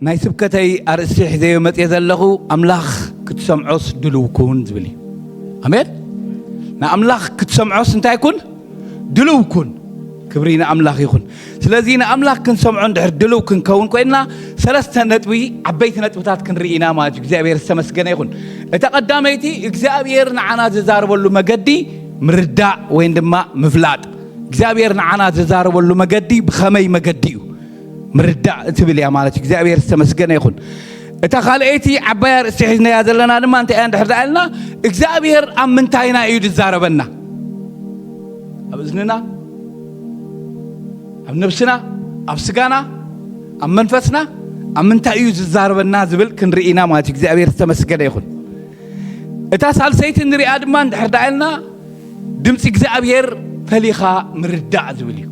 ናይ ስብከተይ ኣርእስቲ ሒዘዮ መፅየ ዘለኹ፣ ኣምላኽ ክትሰምዖስ ድልው ኩን ዝብል እዩ። ኣሜን። ንኣምላኽ ክትሰምዖስ እንታይ ኩን? ድልው ኩን። ክብሪ ንኣምላኽ ይኹን። ስለዚ ንኣምላኽ ክንሰምዖ እንድሕር ድልው ክንከውን ኮይንና፣ ሰለስተ ነጥቢ፣ ዓበይቲ ነጥብታት ክንርኢ ኢና ማለት እዩ። እግዚኣብሔር ዝተመስገነ ይኹን። እታ ቀዳመይቲ፣ እግዚኣብሔር ንዓና ዝዛረበሉ መገዲ ምርዳእ ወይን ድማ ምፍላጥ። እግዚኣብሔር ንዓና ዝዛረበሉ መገዲ ብኸመይ መገዲ እዩ ምርዳእ እትብል እያ ማለት እዩ። እግዚኣብሔር ዝተመስገነ ይኹን። እታ ካልኣይቲ ዓባይ ኣርእስቲ ሒዝናያ ዘለና ድማ እንታይ እያ እንድሕር ደኣ ኢልና፣ እግዚኣብሔር ኣብ ምንታይና እዩ ዝዛረበና? ኣብ እዝንና፣ ኣብ ነብስና፣ ኣብ ስጋና፣ ኣብ መንፈስና፣ ኣብ ምንታይ እዩ ዝዛረበና ዝብል ክንርኢ ኢና ማለት እዩ። እግዚኣብሔር ዝተመስገነ ይኹን። እታ ሳልሰይቲ ንሪኣ ድማ እንድሕር ደኣ ኢልና፣ ድምፂ እግዚኣብሔር ፈሊኻ ምርዳእ ዝብል እዩ።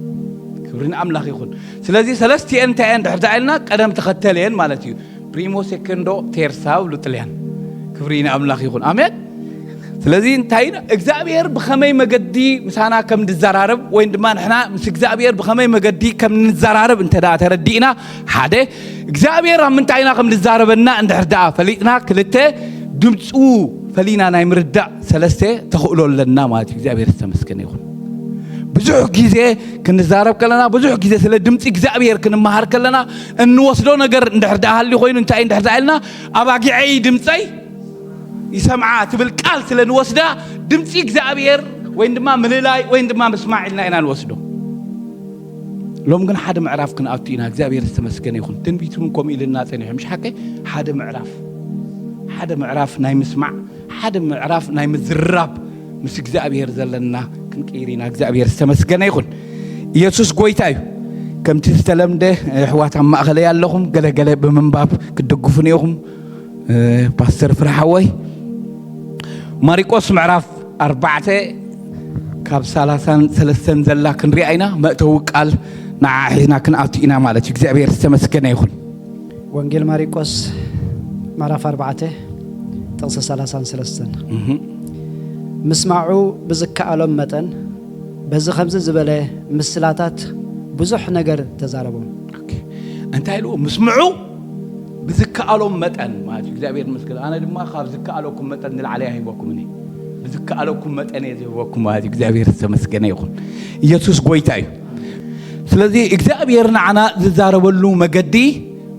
ክብሪ ንኣምላኽ ይኹን። ስለዚ ሰለስቲኤን እንታይ እየን እንድሕር ደኣ ኢልና፣ ቀደም ተኸተል እየን ማለት እዩ። ፕሪሞ ሴኮንዶ ቴርሳ ብሉ ጥልያን። ክብሪ ንኣምላኽ ይኹን። ኣሜን። ስለዚ እንታይ ኢና፣ እግዚኣብሔር ብኸመይ መገዲ ምሳና ከም ዝዘራረብ ወይም ድማ ንሕና ምስ እግዚኣብሔር ብኸመይ መገዲ ከም ንዘራረብ እንተ ደኣ ተረዲእና፣ ሓደ፣ እግዚኣብሔር ኣብ ምንታይ ኢና ከም ዝዛረበና እንድሕር ደኣ ፈሊጥና፣ ክልተ፣ ድምፁ ፈሊና ናይ ምርዳእ፣ ሰለስተ፣ ተኽእሎ ኣለና ማለት እዩ። እግዚኣብሔር ዝተመስገነ ይኹን። ብዙሕ ግዜ ክንዛረብ ከለና፣ ብዙሕ ግዜ ስለ ድምፂ እግዚኣብሔር ክንመሃር ከለና፣ እንወስዶ ነገር እንድሕር ደኣ ሃልዩ ኮይኑ፣ እንታይ እንድሕር ደኣ ኢልና፣ ኣባጊዐይ ድምፀይ ይሰምዓ ትብል ቃል ስለ ንወስዳ፣ ድምፂ እግዚኣብሔር ወይም ድማ ምልላይ ወይም ድማ ምስማዕ ኢልና ኢና ንወስዶ። ሎም ግን ሓደ ምዕራፍ ክንኣቱ ኢና። እግዚኣብሔር ዝተመስገነ ይኹን። ትንቢት እውን ከምኡ ኢልና ጸኒሑ፣ ምሽ ሓቀ? ሓደ ምዕራፍ፣ ሓደ ምዕራፍ ናይ ምስማዕ፣ ሓደ ምዕራፍ ናይ ምዝራብ ምስ እግዚኣብሔር ዘለና ክንቅይር ኢና። እግዚኣብሔር ዝተመስገነ ይኹን። ኢየሱስ ጎይታ እዩ። ከምቲ ዝተለምደ፣ ኣሕዋት ኣብ ማእኸለይ ኣለኹም፣ ገለገለ ብምንባብ ክትድግፉኒ ኢኹም። እ፣ ፓስተር ፍርሓወይ፣ ማሪቆስ ምዕራፍ ኣርባዕተ ካብ ሰላሳን ሰለስተን ዘላ ክንሪኣ ኢና። መእተዊ ቃል ንዓ ሒዝና ክንኣቱ ኢና ማለት እዩ። እግዚኣብሔር ዝተመስገነ ይኹን። ወንጌል ማሪቆስ ምዕራፍ ኣርባዕተ ጥቕሲ ሰላሳን ሰለስተን። እህ። ምስማዑ ብዝከኣሎም መጠን በዚ ከምዚ ዝበለ ምስላታት ብዙሕ ነገር ተዛረቦም። ኦኬ። እንታይ ኢልዎ? ምስምዑ ብዝከኣሎም መጠን ማለት እዩ። እግዚኣብሔር ይመስገን። ኣነ ድማ ካብ ዝከኣለኩም መጠን ንላዕሊ ኣይህበኩምን እየ። ብዝከኣለኩም መጠን እየ ዝህበኩም ማለት እዩ። እግዚኣብሔር ዝተመስገነ ይኹን። ኢየሱስ ጎይታ እዩ። ስለዚ እግዚኣብሔር ንዓና ዝዛረበሉ መገዲ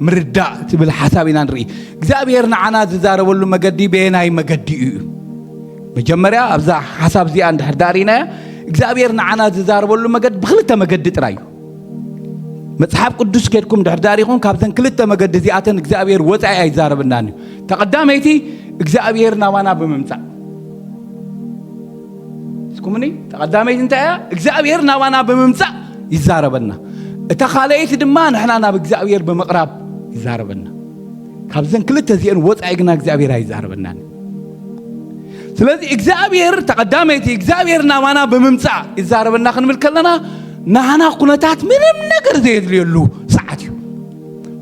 ምርዳእ ትብል ሓሳብ ኢና ንርኢ። እግዚኣብሔር ንዓና ዝዛረበሉ መገዲ በየናይ መገዲ እዩ? መጀመርያ ኣብዛ ሓሳብ እዚኣ እንድሕር ዳሪናያ፣ እግዚኣብሔር ንዓና ዝዛረበሉ መገዲ ብክልተ መገዲ ጥራይ እዩ። መጽሓፍ ቅዱስ ኬድኩም ድሕር ዳሪኹም፣ ካብዘን ክልተ መገዲ እዚኣተን እግዚኣብሔር ወጻኢ ኣይዛረበናን እዩ። ተቐዳመይቲ እግዚኣብሔር ናባና ብምምጻእ። እስኩምኒ፣ ተቐዳመይቲ እንታይ እያ? እግዚኣብሔር ናባና ብምምጻእ ይዛረበና። እታ ካልኣይቲ ድማ ንሕና ናብ እግዚኣብሔር ብምቕራብ ይዛረበና። ካብዘን ክልተ እዚአን ወጻኢ ግና እግዚኣብሔር ኣይዛረበናን። ስለዚ እግዚኣብሔር ተቐዳመይቲ እግዚኣብሔር ናባና ብምምጻእ ይዛረበና ክንብል ከለና፣ ናህና ኩነታት ምንም ነገር ዘየድልየሉ ሰዓት እዩ።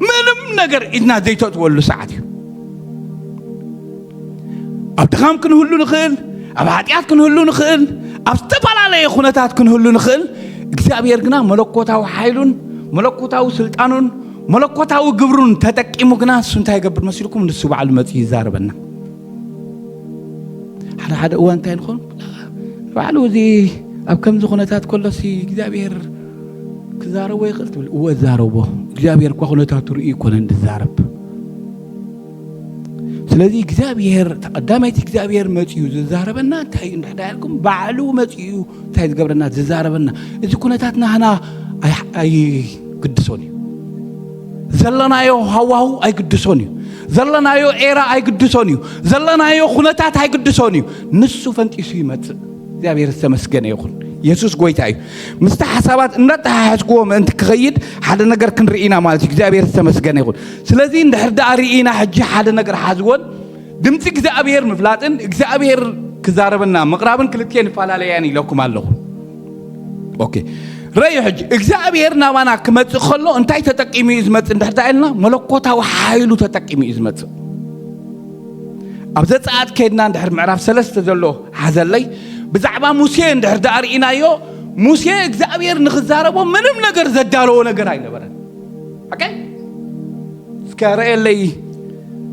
ምንም ነገር ኢድና ዘይተእትወሉ ሰዓት እዩ። ኣብ ድኻም ክንህሉ ንኽእል፣ ኣብ ሓጢኣት ክንህሉ ንኽእል፣ ኣብ ዝተፈላለየ ኩነታት ክንህሉ ንኽእል። እግዚኣብሔር ግና መለኮታዊ ሓይሉን መለኮታዊ ስልጣኑን መለኮታዊ ግብሩን ተጠቂሙ ግና እሱ እንታይ ይገብር መሲልኩም? ንሱ ባዕሉ መጺኡ ይዛረበና። ሓደ ሓደ እዋን እንታይ ንኾን? ባዕሉ እዚ ኣብ ከምዚ ኩነታት ከሎሲ እግዚኣብሔር ክዛረቦ ይኽእል ትብል? እወ፣ ዛረቦ። እግዚኣብሔር እኳ ኩነታቱ ርእዩ ኣይኮነን ዝዛረብ። ስለዚ እግዚኣብሔር፣ ተቐዳማይቲ እግዚኣብሔር መጺኡ ዝዛረበና እንታይ እዩ? እንድሕር ኢልኩም፣ ባዕሉ መጺኡ እንታይ ዝገብረና? ዝዛረበና። እዚ ኩነታት ናህና ኣይ-፣ ኣይግድሶን እዩ። ዘለናዮ ሃዋሁ ኣይግድሶን እዩ። ዘለናዮ ኤራ ኣይግድሶን እዩ። ዘለናዮ ኩነታት ኣይግድሶን እዩ። ንሱ ፈንጢሱ ይመጽእ። እግዚኣብሔር ዝተመስገነ ይኹን። የሱስ ጎይታ እዩ። ምስቲ ሓሳባት እንዳተሓሓዝክዎ ምእንቲ ክኸይድ ሓደ ነገር ክንርኢ ኢና ማለት እዩ። እግዚኣብሔር ዝተመስገነ ይኹን። ስለዚ እንድሕር ደኣ ርኢና ሕጂ ሓደ ነገር ሓዝዎን ድምፂ እግዚኣብሔር ምፍላጥን እግዚኣብሔር ክዛረበና ምቕራብን ክልቲኤን ይፈላለያን ኢለኩም ኣለኹ። ኦኬ፣ ረዩ ሕጂ እግዚኣብሔር ናባና ክመፅእ ከሎ እንታይ ተጠቂሙ እዩ ዝመፅእ እንድሕር ደኣ ኢልና፣ መለኮታዊ ሓይሉ ተጠቂሙ እዩ ዝመፅእ። ኣብ ዘፀኣት ከይድና እንድሕር ምዕራፍ ሰለስተ ዘሎ ሓዘለይ፣ ብዛዕባ ሙሴ እንድሕር ደኣ ርኢናዮ፣ ሙሴ እግዚኣብሔር ንኽዛረቦ ምንም ነገር ዘዳለዎ ነገር ኣይነበረን። ኦኬ፣ እስኪ ከረኤለይ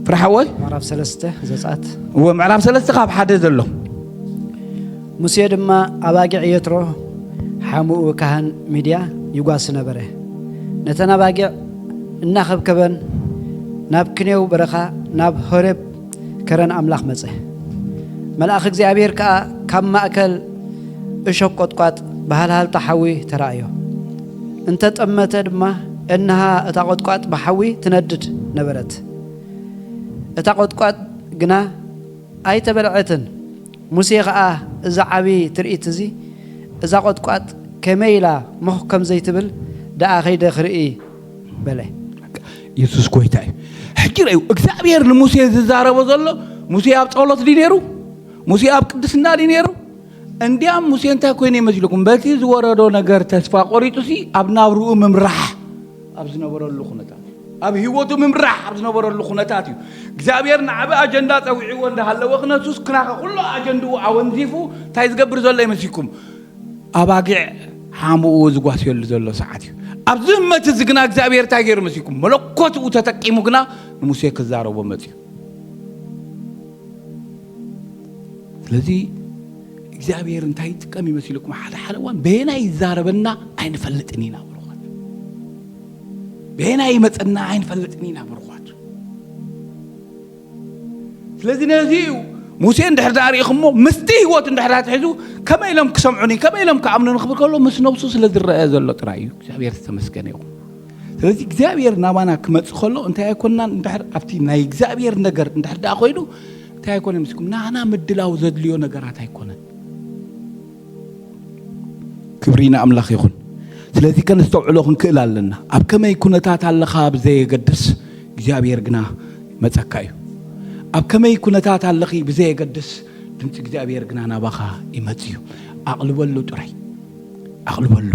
ፍርሓወይ ምዕራፍ ሰለስተ ዘጸኣት እወ ምዕራፍ ሰለስተ ካብ ሓደ ዘሎ ሙሴ ድማ ኣባጊዕ የትሮ ሓሙኡ ካህን ሚድያ ይጓሲ ነበረ። ነተን ኣባጊዕ እናኸብከበን ናብ ክንየው በረኻ ናብ ሆሬብ ከረን ኣምላኽ መጸ። መልኣኽ እግዚኣብሔር ከኣ ካብ ማእከል እሾክ ቈጥቋጥ ብሃልሃልታ ሓዊ ተራእዮ። እንተ ጠመተ ድማ፣ እንሃ እታ ቈጥቋጥ ብሓዊ ትነድድ ነበረት። እታ ቈጥቋጥ ግና ኣይተበልዐትን። ሙሴ ኸኣ፣ እዚ ዓቢ ትርኢት እዚ፣ እዛ ቈጥቋጥ ከመይ ኢላ ምኽ ከም ዘይትብል ደኣ ኸይደ ክርኢ በለ። የሱስ ጎይታ እዩ። ሕጂ ረዩ እግዚኣብሔር ንሙሴ ዝዛረቦ ዘሎ ሙሴ ኣብ ጸሎት ድዩ ነይሩ? ሙሴ ኣብ ቅድስና ድዩ ነይሩ? እንዲያም ሙሴ እንታይ ኮይኑ ይመስልኩም? በቲ ዝወረዶ ነገር ተስፋ ቆሪጡ ሲ ኣብ ናብርኡ ምምራሕ ኣብ ዝነበረሉ ኩነታት፣ ኣብ ህይወቱ ምምራሕ ኣብ ዝነበረሉ ኩነታት እዩ። እግዚኣብሔር ንዓቢ ኣጀንዳ ጸዊዕዎ እንዳሃለወ ክነሱስ ክናኸ ኩሉ ኣጀንድኡ ኣወንዚፉ እንታይ ዝገብር ዘሎ ይመስልኩም? ኣባጊዕ ሓሙኡ ዝጓስየሉ ዘሎ ሰዓት እዩ። ኣብዚ ህመት እዚ ግና እግዚኣብሔር እንታይ ገይሩ መሲልኩም? መለኮትኡ ተጠቂሙ ግና ንሙሴ ክዛረቦ መፅዩ። ስለዚ እግዚኣብሔር እንታይ ይጥቀም ይመስልኩም? ሓደ ሓደ እዋን በየናይ ይዛረበና ኣይንፈልጥን ኢና ብሩኻት። በየናይ ይመፀና ኣይንፈልጥን ኢና ብሩኻት። ስለዚ ነዚ እዩ ሙሴ እንድሕር ዳ ርኢኹሞ ምስቲ ህይወት እንድሕር ዳ ትሕዙ ከመይ ኢሎም ክሰምዑኒ ከመይ ኢሎም ክኣምኑኒ ክብል ከሎ ምስ ነብሱ ስለ ዝረአ ዘሎ ጥራይ እዩ። እግዚኣብሔር ዝተመስገነ ይኹን። ስለዚ እግዚኣብሔር ናባና ክመፅእ ከሎ እንታይ ኣይኮንናን። እንድሕር ኣብቲ ናይ እግዚኣብሔር ነገር እንድሕር ዳ ኮይኑ እንታይ ኣይኮነ ምስኩም ናና ምድላው ዘድልዮ ነገራት ኣይኮነን። ክብሪ ንኣምላኽ ይኹን። ስለዚ ከነስተውዕሎ ክንክእል ኣለና። ኣብ ከመይ ኩነታት ኣለኻ ብዘየገድስ እግዚኣብሔር ግና ይመጸካ እዩ። ኣብ ከመይ ኩነታት ኣለኺ ብዘየገድስ ድምፂ እግዚኣብሔር ግና ናባኻ ይመጽእ እዩ። ኣቕልበሉ ጥራይ ኣቕልበሉ።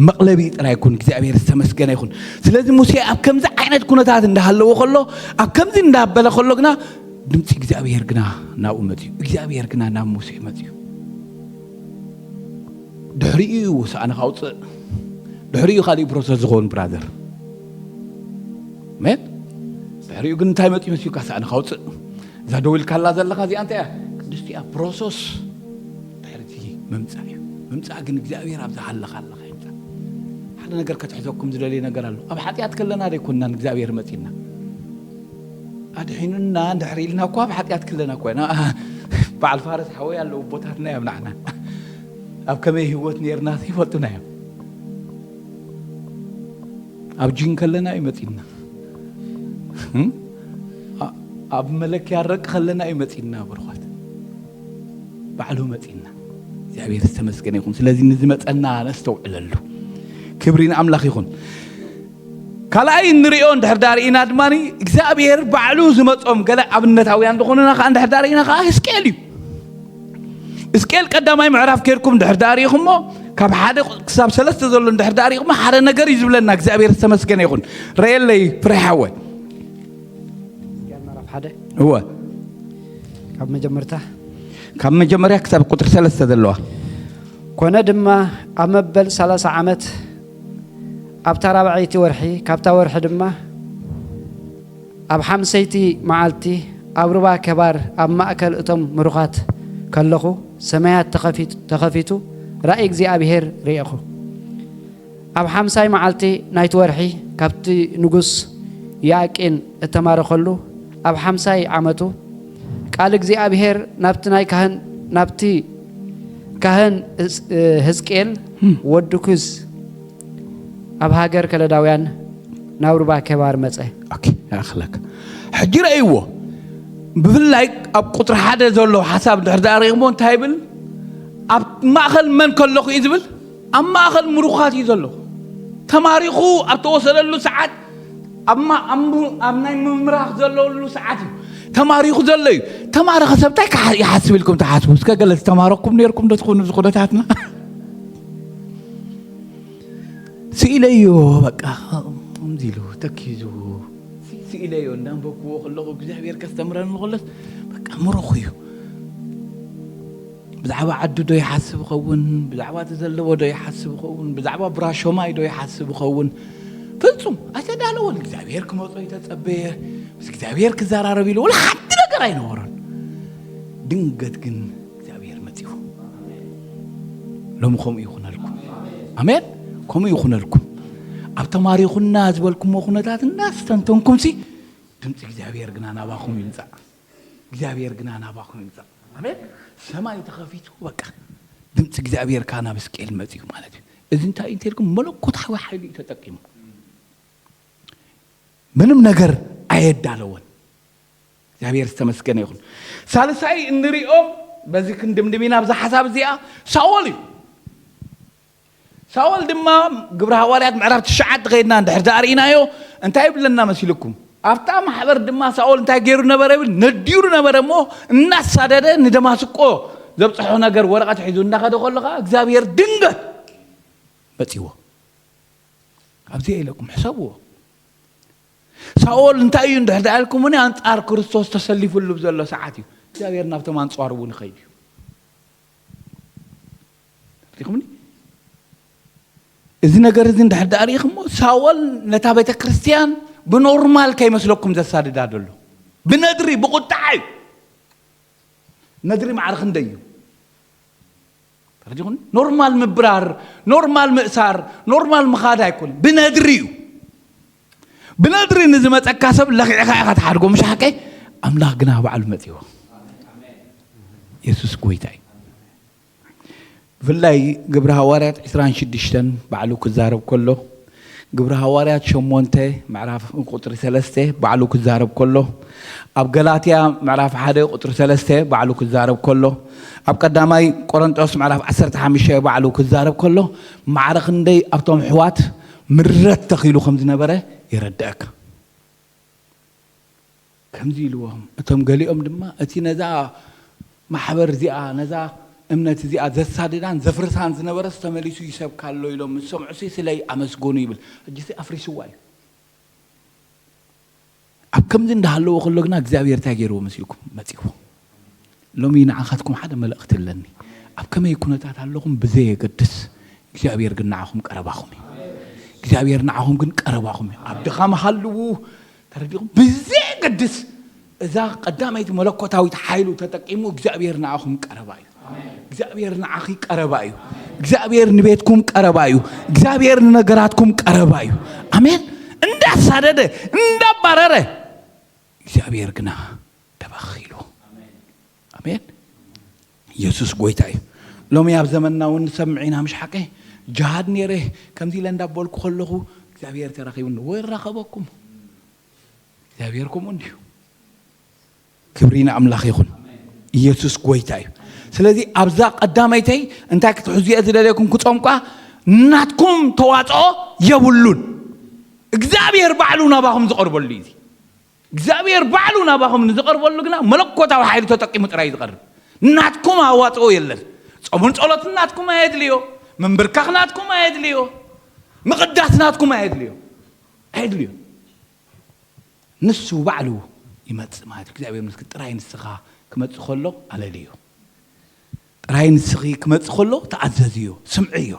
መቕለቢ ጥራይ ይኩን። እግዚኣብሔር ዝተመስገነ ይኹን። ስለዚ ሙሴ ኣብ ከምዚ ዓይነት ኩነታት እንዳሃለዎ ከሎ ኣብ ከምዚ እንዳበለ ከሎ ግና ድምፂ እግዚኣብሔር ግና ናብኡ መፅዩ። እግዚኣብሔር ግና ናብ ሙሴ መፅዩ። ድሕሪኡ እዩ ሳእንኻ ኣውፅእ። ድሕሪኡ ካሊእ ፕሮሰስ ዝኸውን ብራዘር። ኣሜን። ድሕሪኡ ግን እንታይ መፅኡ መስልካ? ሳእንኻ ኣውፅእ። እዛ ደው ኢልካላ ዘለኻ እዚኣ እንታይ እያ? ቅድስቲ እያ። ፕሮሰስ ድሕርቲ ምምፃእ እዩ። ምምፃእ ግን እግዚኣብሔር ኣብ ዝሃለኻ ኣለኻ ይምፃእ። ሓደ ነገር ከትሕዘኩም ዝደልየ ነገር ኣሎ። ኣብ ሓጢኣት ከለና ዘይኮንናን እግዚኣብሔር መፂና ኣድሒኑና እንድሕር ኢልና እኳ ኣብ ሓጢኣት ክለና እኳ ኢና። በዓል ፋረስ ሓወይ ኣለዉ ቦታትና እዮም ንዓና ኣብ ከመይ ህይወት ነርና ይፈልጡና እዮም። ኣብ ጂን ከለና እዩ መፂና። ኣብ መለክያ ረቂ ከለና እዩ መፂና። ብርኳት ባዕሉ መፂና። እግዚኣብሔር ዝተመስገነ ይኹን። ስለዚ ንዝመፀና ነስተውዕለሉ። ክብሪ ንኣምላኽ ይኹን። ካልኣይ እንሪኦ እንድሕር ዳርኢና ድማ እግዚኣብሔር ባዕሉ ዝመፆም ገለ ኣብነታውያን ዝኾኑና ከዓ እንድሕር ዳርኢና ከዓ ህዝቅኤል እዩ። ህዝቅኤል ቀዳማይ ምዕራፍ ኬድኩም እንድሕር ዳርኢኹሞ ካብ ሓደ ክሳብ ሰለስተ ዘሎ እንድሕር ዳርኢኹሞ ሓደ ነገር እዩ ዝብለና። እግዚኣብሔር ዝተመስገነ ይኹን። ረየለይ ፍሬ ሓወ። ምዕራፍ ሓደ እወ ካብ መጀመርታ ካብ መጀመርያ ክሳብ ቁጥሪ ሰለስተ ዘለዋ ኮነ ድማ ኣብ መበል ሰላሳ ዓመት ኣብታ ራብዐይቲ ወርሒ ካብታ ወርሒ ድማ ኣብ ሓምሰይቲ መዓልቲ ኣብ ሩባ ከባር ኣብ ማእከል እቶም ምሩኻት ከለኹ ሰማያት ተኸፊቱ ራእይ እግዚኣብሔር ርኤኹ። ኣብ ሓምሳይ መዓልቲ ናይቲ ወርሒ ካብቲ ንጉስ ያቂን እተማረኸሉ ኣብ ሓምሳይ ዓመቱ ቃል እግዚኣብሔር ናብቲ ናይ ካህን ናብቲ ካህን ህዝቅኤል ወዲ ኩዝ ኣብ ሃገር ከለዳውያን ናብ ሩባ ከባር መጸ። ይኣኽለካ። ሕጂ ረእይዎ። ብፍላይ ኣብ ቁጥሪ ሓደ ዘሎ ሓሳብ ድሕር ዳኣ ርኢኹሞ እንታይ ይብል? ኣብ ማእኸል መን ከለኹ እዩ ዝብል? ኣብ ማእኸል ምሩኻት እዩ ዘሎ። ተማሪኹ ኣብ ተወሰደሉ ሰዓት ኣብ ናይ ምምራኽ ዘለሉ ሰዓት እዩ ተማሪኹ ዘሎ እዩ። ተማረኸ ሰብ እንታይ ይሓስብ ኢልኩም ትሓስቡ? እስከ ገለ ዝተማረኩም ነርኩም ዶ ትኾኑ ዝኹነታትና ስኢለዮ በቃ ከምዚ ኢሉ ተኪዙ ስኢለዮ እንዳንበብክዎ ከለኹ እግዚኣብሔር ከስተምረኒ ከሎስ በቃ ምሩኽ እዩ። ብዛዕባ ዓዱ ዶ ይሓስብ ይኸውን? ብዛዕባ እቲ ዘለዎ ዶ ይሓስብ ይኸውን? ብዛዕባ ብራሾማይ ዶ ይሓስብ ይኸውን? ፍጹም ኣይተዳለወን። እግዚኣብሔር ክመጾ ይተጸበየ፣ ምስ እግዚኣብሔር ክዘራረብ ኢሉ ወላ ሓንቲ ነገር ኣይነበሮን። ድንገት ግን እግዚኣብሔር መጺኡ። ሎሚ ከምኡ ይኹነልኩም። ኣሜን። ከምኡ ይኹነልኩም። ኣብ ተማሪኹና ዝበልኩሞ ኩነታት እናስተንተንኩምሲ ድምፂ እግዚኣብሔር ግና ናባኹም ይምፃእ። እግዚኣብሔር ግና ናባኹም ይምፃእ። ኣሜን። ሰማይ ተኸፊቱ በቃ ድምፂ እግዚኣብሔር ከዓ ናብ እስቅኤል መፂኡ ማለት እዩ። እዚ እንታይ እዩ እንተልኩም መለኮታዊ ሓይሊ እዩ ተጠቂሙ። ምንም ነገር ኣየዳለወን። እግዚኣብሔር ዝተመስገነ ይኹን። ሳልሳይ እንሪኦ በዚ ክንድምድም ኢና ብዛ ሓሳብ እዚኣ ሳኦል እዩ። ሳኦል ድማ ግብረ ሃዋርያት ምዕራፍ ትሽዓተ ከይድና እንድሕር ዳኣ ርኢናዮ እንታይ ይብለና መሲልኩም? ኣብታ ማሕበር ድማ ሳኦል እንታይ ገይሩ ነበረ ይብል ነዲሩ ነበረ እሞ እናሳደደ ንደማስቆ ዘብፅሖ ነገር ወረቐት ሒዙ እናኸደ ከሎ ከዓ እግዚኣብሔር ድንገት መፂዎ። ኣብዚ ኢለኩም ሕሰብዎ። ሳኦል እንታይ እዩ እንድሕር ዳኣ ኢልኩምኒ ኣንፃር ክርስቶስ ተሰሊፉሉ ዘሎ ሰዓት እዩ። እግዚኣብሔር ናብቶም ኣንፃሩ እውን ይኸይድ እዩ። ሪኹምኒ? እዚ ነገር እዚ እንድሕር ዳኣ ርኢኹሞ ሳኦል ነታ ቤተ ክርስቲያን ብኖርማል ከይመስለኩም ዘሳድዳ ዘሎ ብነድሪ ብቁጣዓ እዩ። ነድሪ ማዕረ ክንደይ እዩ? ተረዲኹም? ኖርማል ምብራር፣ ኖርማል ምእሳር፣ ኖርማል ምኻድ ኣይኮን። ብነድሪ እዩ። ብነድሪ ንዝመፀካ ሰብ ለኺዕኻ ኢኻ ትሓድጎ ምሽ ሓቀይ? ኣምላኽ ግና ባዕሉ መፂዎ። የሱስ ጎይታ እዩ። ብፍላይ ግብሪ ሃዋርያት ዕስራን ሽዱሽተን ባዕሉ ክዛረብ ከሎ፣ ግብሪ ሃዋርያት ሸሞንተ ምዕራፍ ቁፅሪ ሰለስተ ባዕሉ ክዛረብ ከሎ፣ ኣብ ገላትያ ምዕራፍ ሓደ ቁፅሪ ሰለስተ ባዕሉ ክዛረብ ከሎ፣ ኣብ ቀዳማይ ቆሮንጦስ ምዕራፍ ዓሰርተ ሓሙሽተ ባዕሉ ክዛረብ ከሎ፣ ማዕረ ክንደይ ኣብቶም ኣሕዋት ምረት ተኺሉ ከም ዝነበረ የረድአካ። ከምዚ ኢልዎም፣ እቶም ገሊኦም ድማ እቲ ነዛ ማሕበር እዚኣ ነዛ እምነት እዚኣ ዘሳድዳን ዘፍርሳን ዝነበረስ ተመሊሱ ይሰብካ ኣሎ ኢሎም ምስ ሰምዑሲ ስለይ ኣመስገኑ ይብል። ሕጂሲ ኣፍሪስዋ እዩ። ኣብ ከምዚ እንዳሃለዎ ከሎ ግና እግዚኣብሔር እንታይ ገይርዎ መሲልኩም መጺዎ? ሎሚ ንዓኻትኩም ሓደ መልእኽቲ ኣለኒ። ኣብ ከመይ ኩነታት ኣለኹም ብዘየገድስ እግዚኣብሔር ግን ንዓኹም ቀረባኹም እዩ። እግዚኣብሔር ንዓኹም ግን ቀረባኹም እዩ። ኣብ ድኻም ሃልዉ ተረዲኹም ብዘየገድስ እዛ ቀዳመይቲ መለኮታዊት ሓይሉ ተጠቂሙ እግዚኣብሔር ንዓኹም ቀረባ እዩ። እግዚኣብሔር ንዓኺ ቀረባ እዩ። እግዚኣብሔር ንቤትኩም ቀረባ እዩ። እግዚኣብሔር ንነገራትኩም ቀረባ እዩ። ኣሜን። እንዳሳደደ እንዳባረረ እግዚኣብሔር ግና ደበኽ ኢሉ። ኣሜን። ኢየሱስ ጎይታ እዩ። ሎሚ ኣብ ዘመንና እውን ንሰምዕ ኢና ምሽ ሓቀ? ጅሃድ ነይረ ከምዚ ኢለ እንዳበልኩ ከለኹ እግዚኣብሔር ተራኺቡኒ። ወይ ራኸበኩም እግዚኣብሔር ከምኡ እንዲዩ። ክብሪ ንኣምላኽ ይኹን። ኢየሱስ ጎይታ እዩ። ስለዚ ኣብዛ ቀዳመይተይ እንታይ ክትሕዙ እየ ዝደለየኩም ክፀምቋ? ናትኩም ተዋፅኦ የብሉን። እግዚኣብሔር ባዕሉ ናባኹም ዝቐርበሉ እዩ። እግዚኣብሔር ባዕሉ ናባኹም ንዝቐርበሉ ግና መለኮታዊ ሓይሊ ተጠቂሙ ጥራይ እዩ ዝቐርብ። ናትኩም ኣዋፅኦ የለን። ጾምን ጸሎትን ናትኩም ኣየድልዮ። ምንብርካኽ ናትኩም ኣየድልዮ። ምቕዳስ ናትኩም ኣየድልዮ። ኣየድልዮ። ንሱ ባዕሉ ይመጽእ ማለት እዩ። እግዚኣብሔር ምስክ ጥራይ ንስኻ ክመጽእ ከሎ ኣለልዮ። ጥራይ ንስኺ ክመጽእ ከሎ ተኣዘዝዮ፣ ስምዕዮ።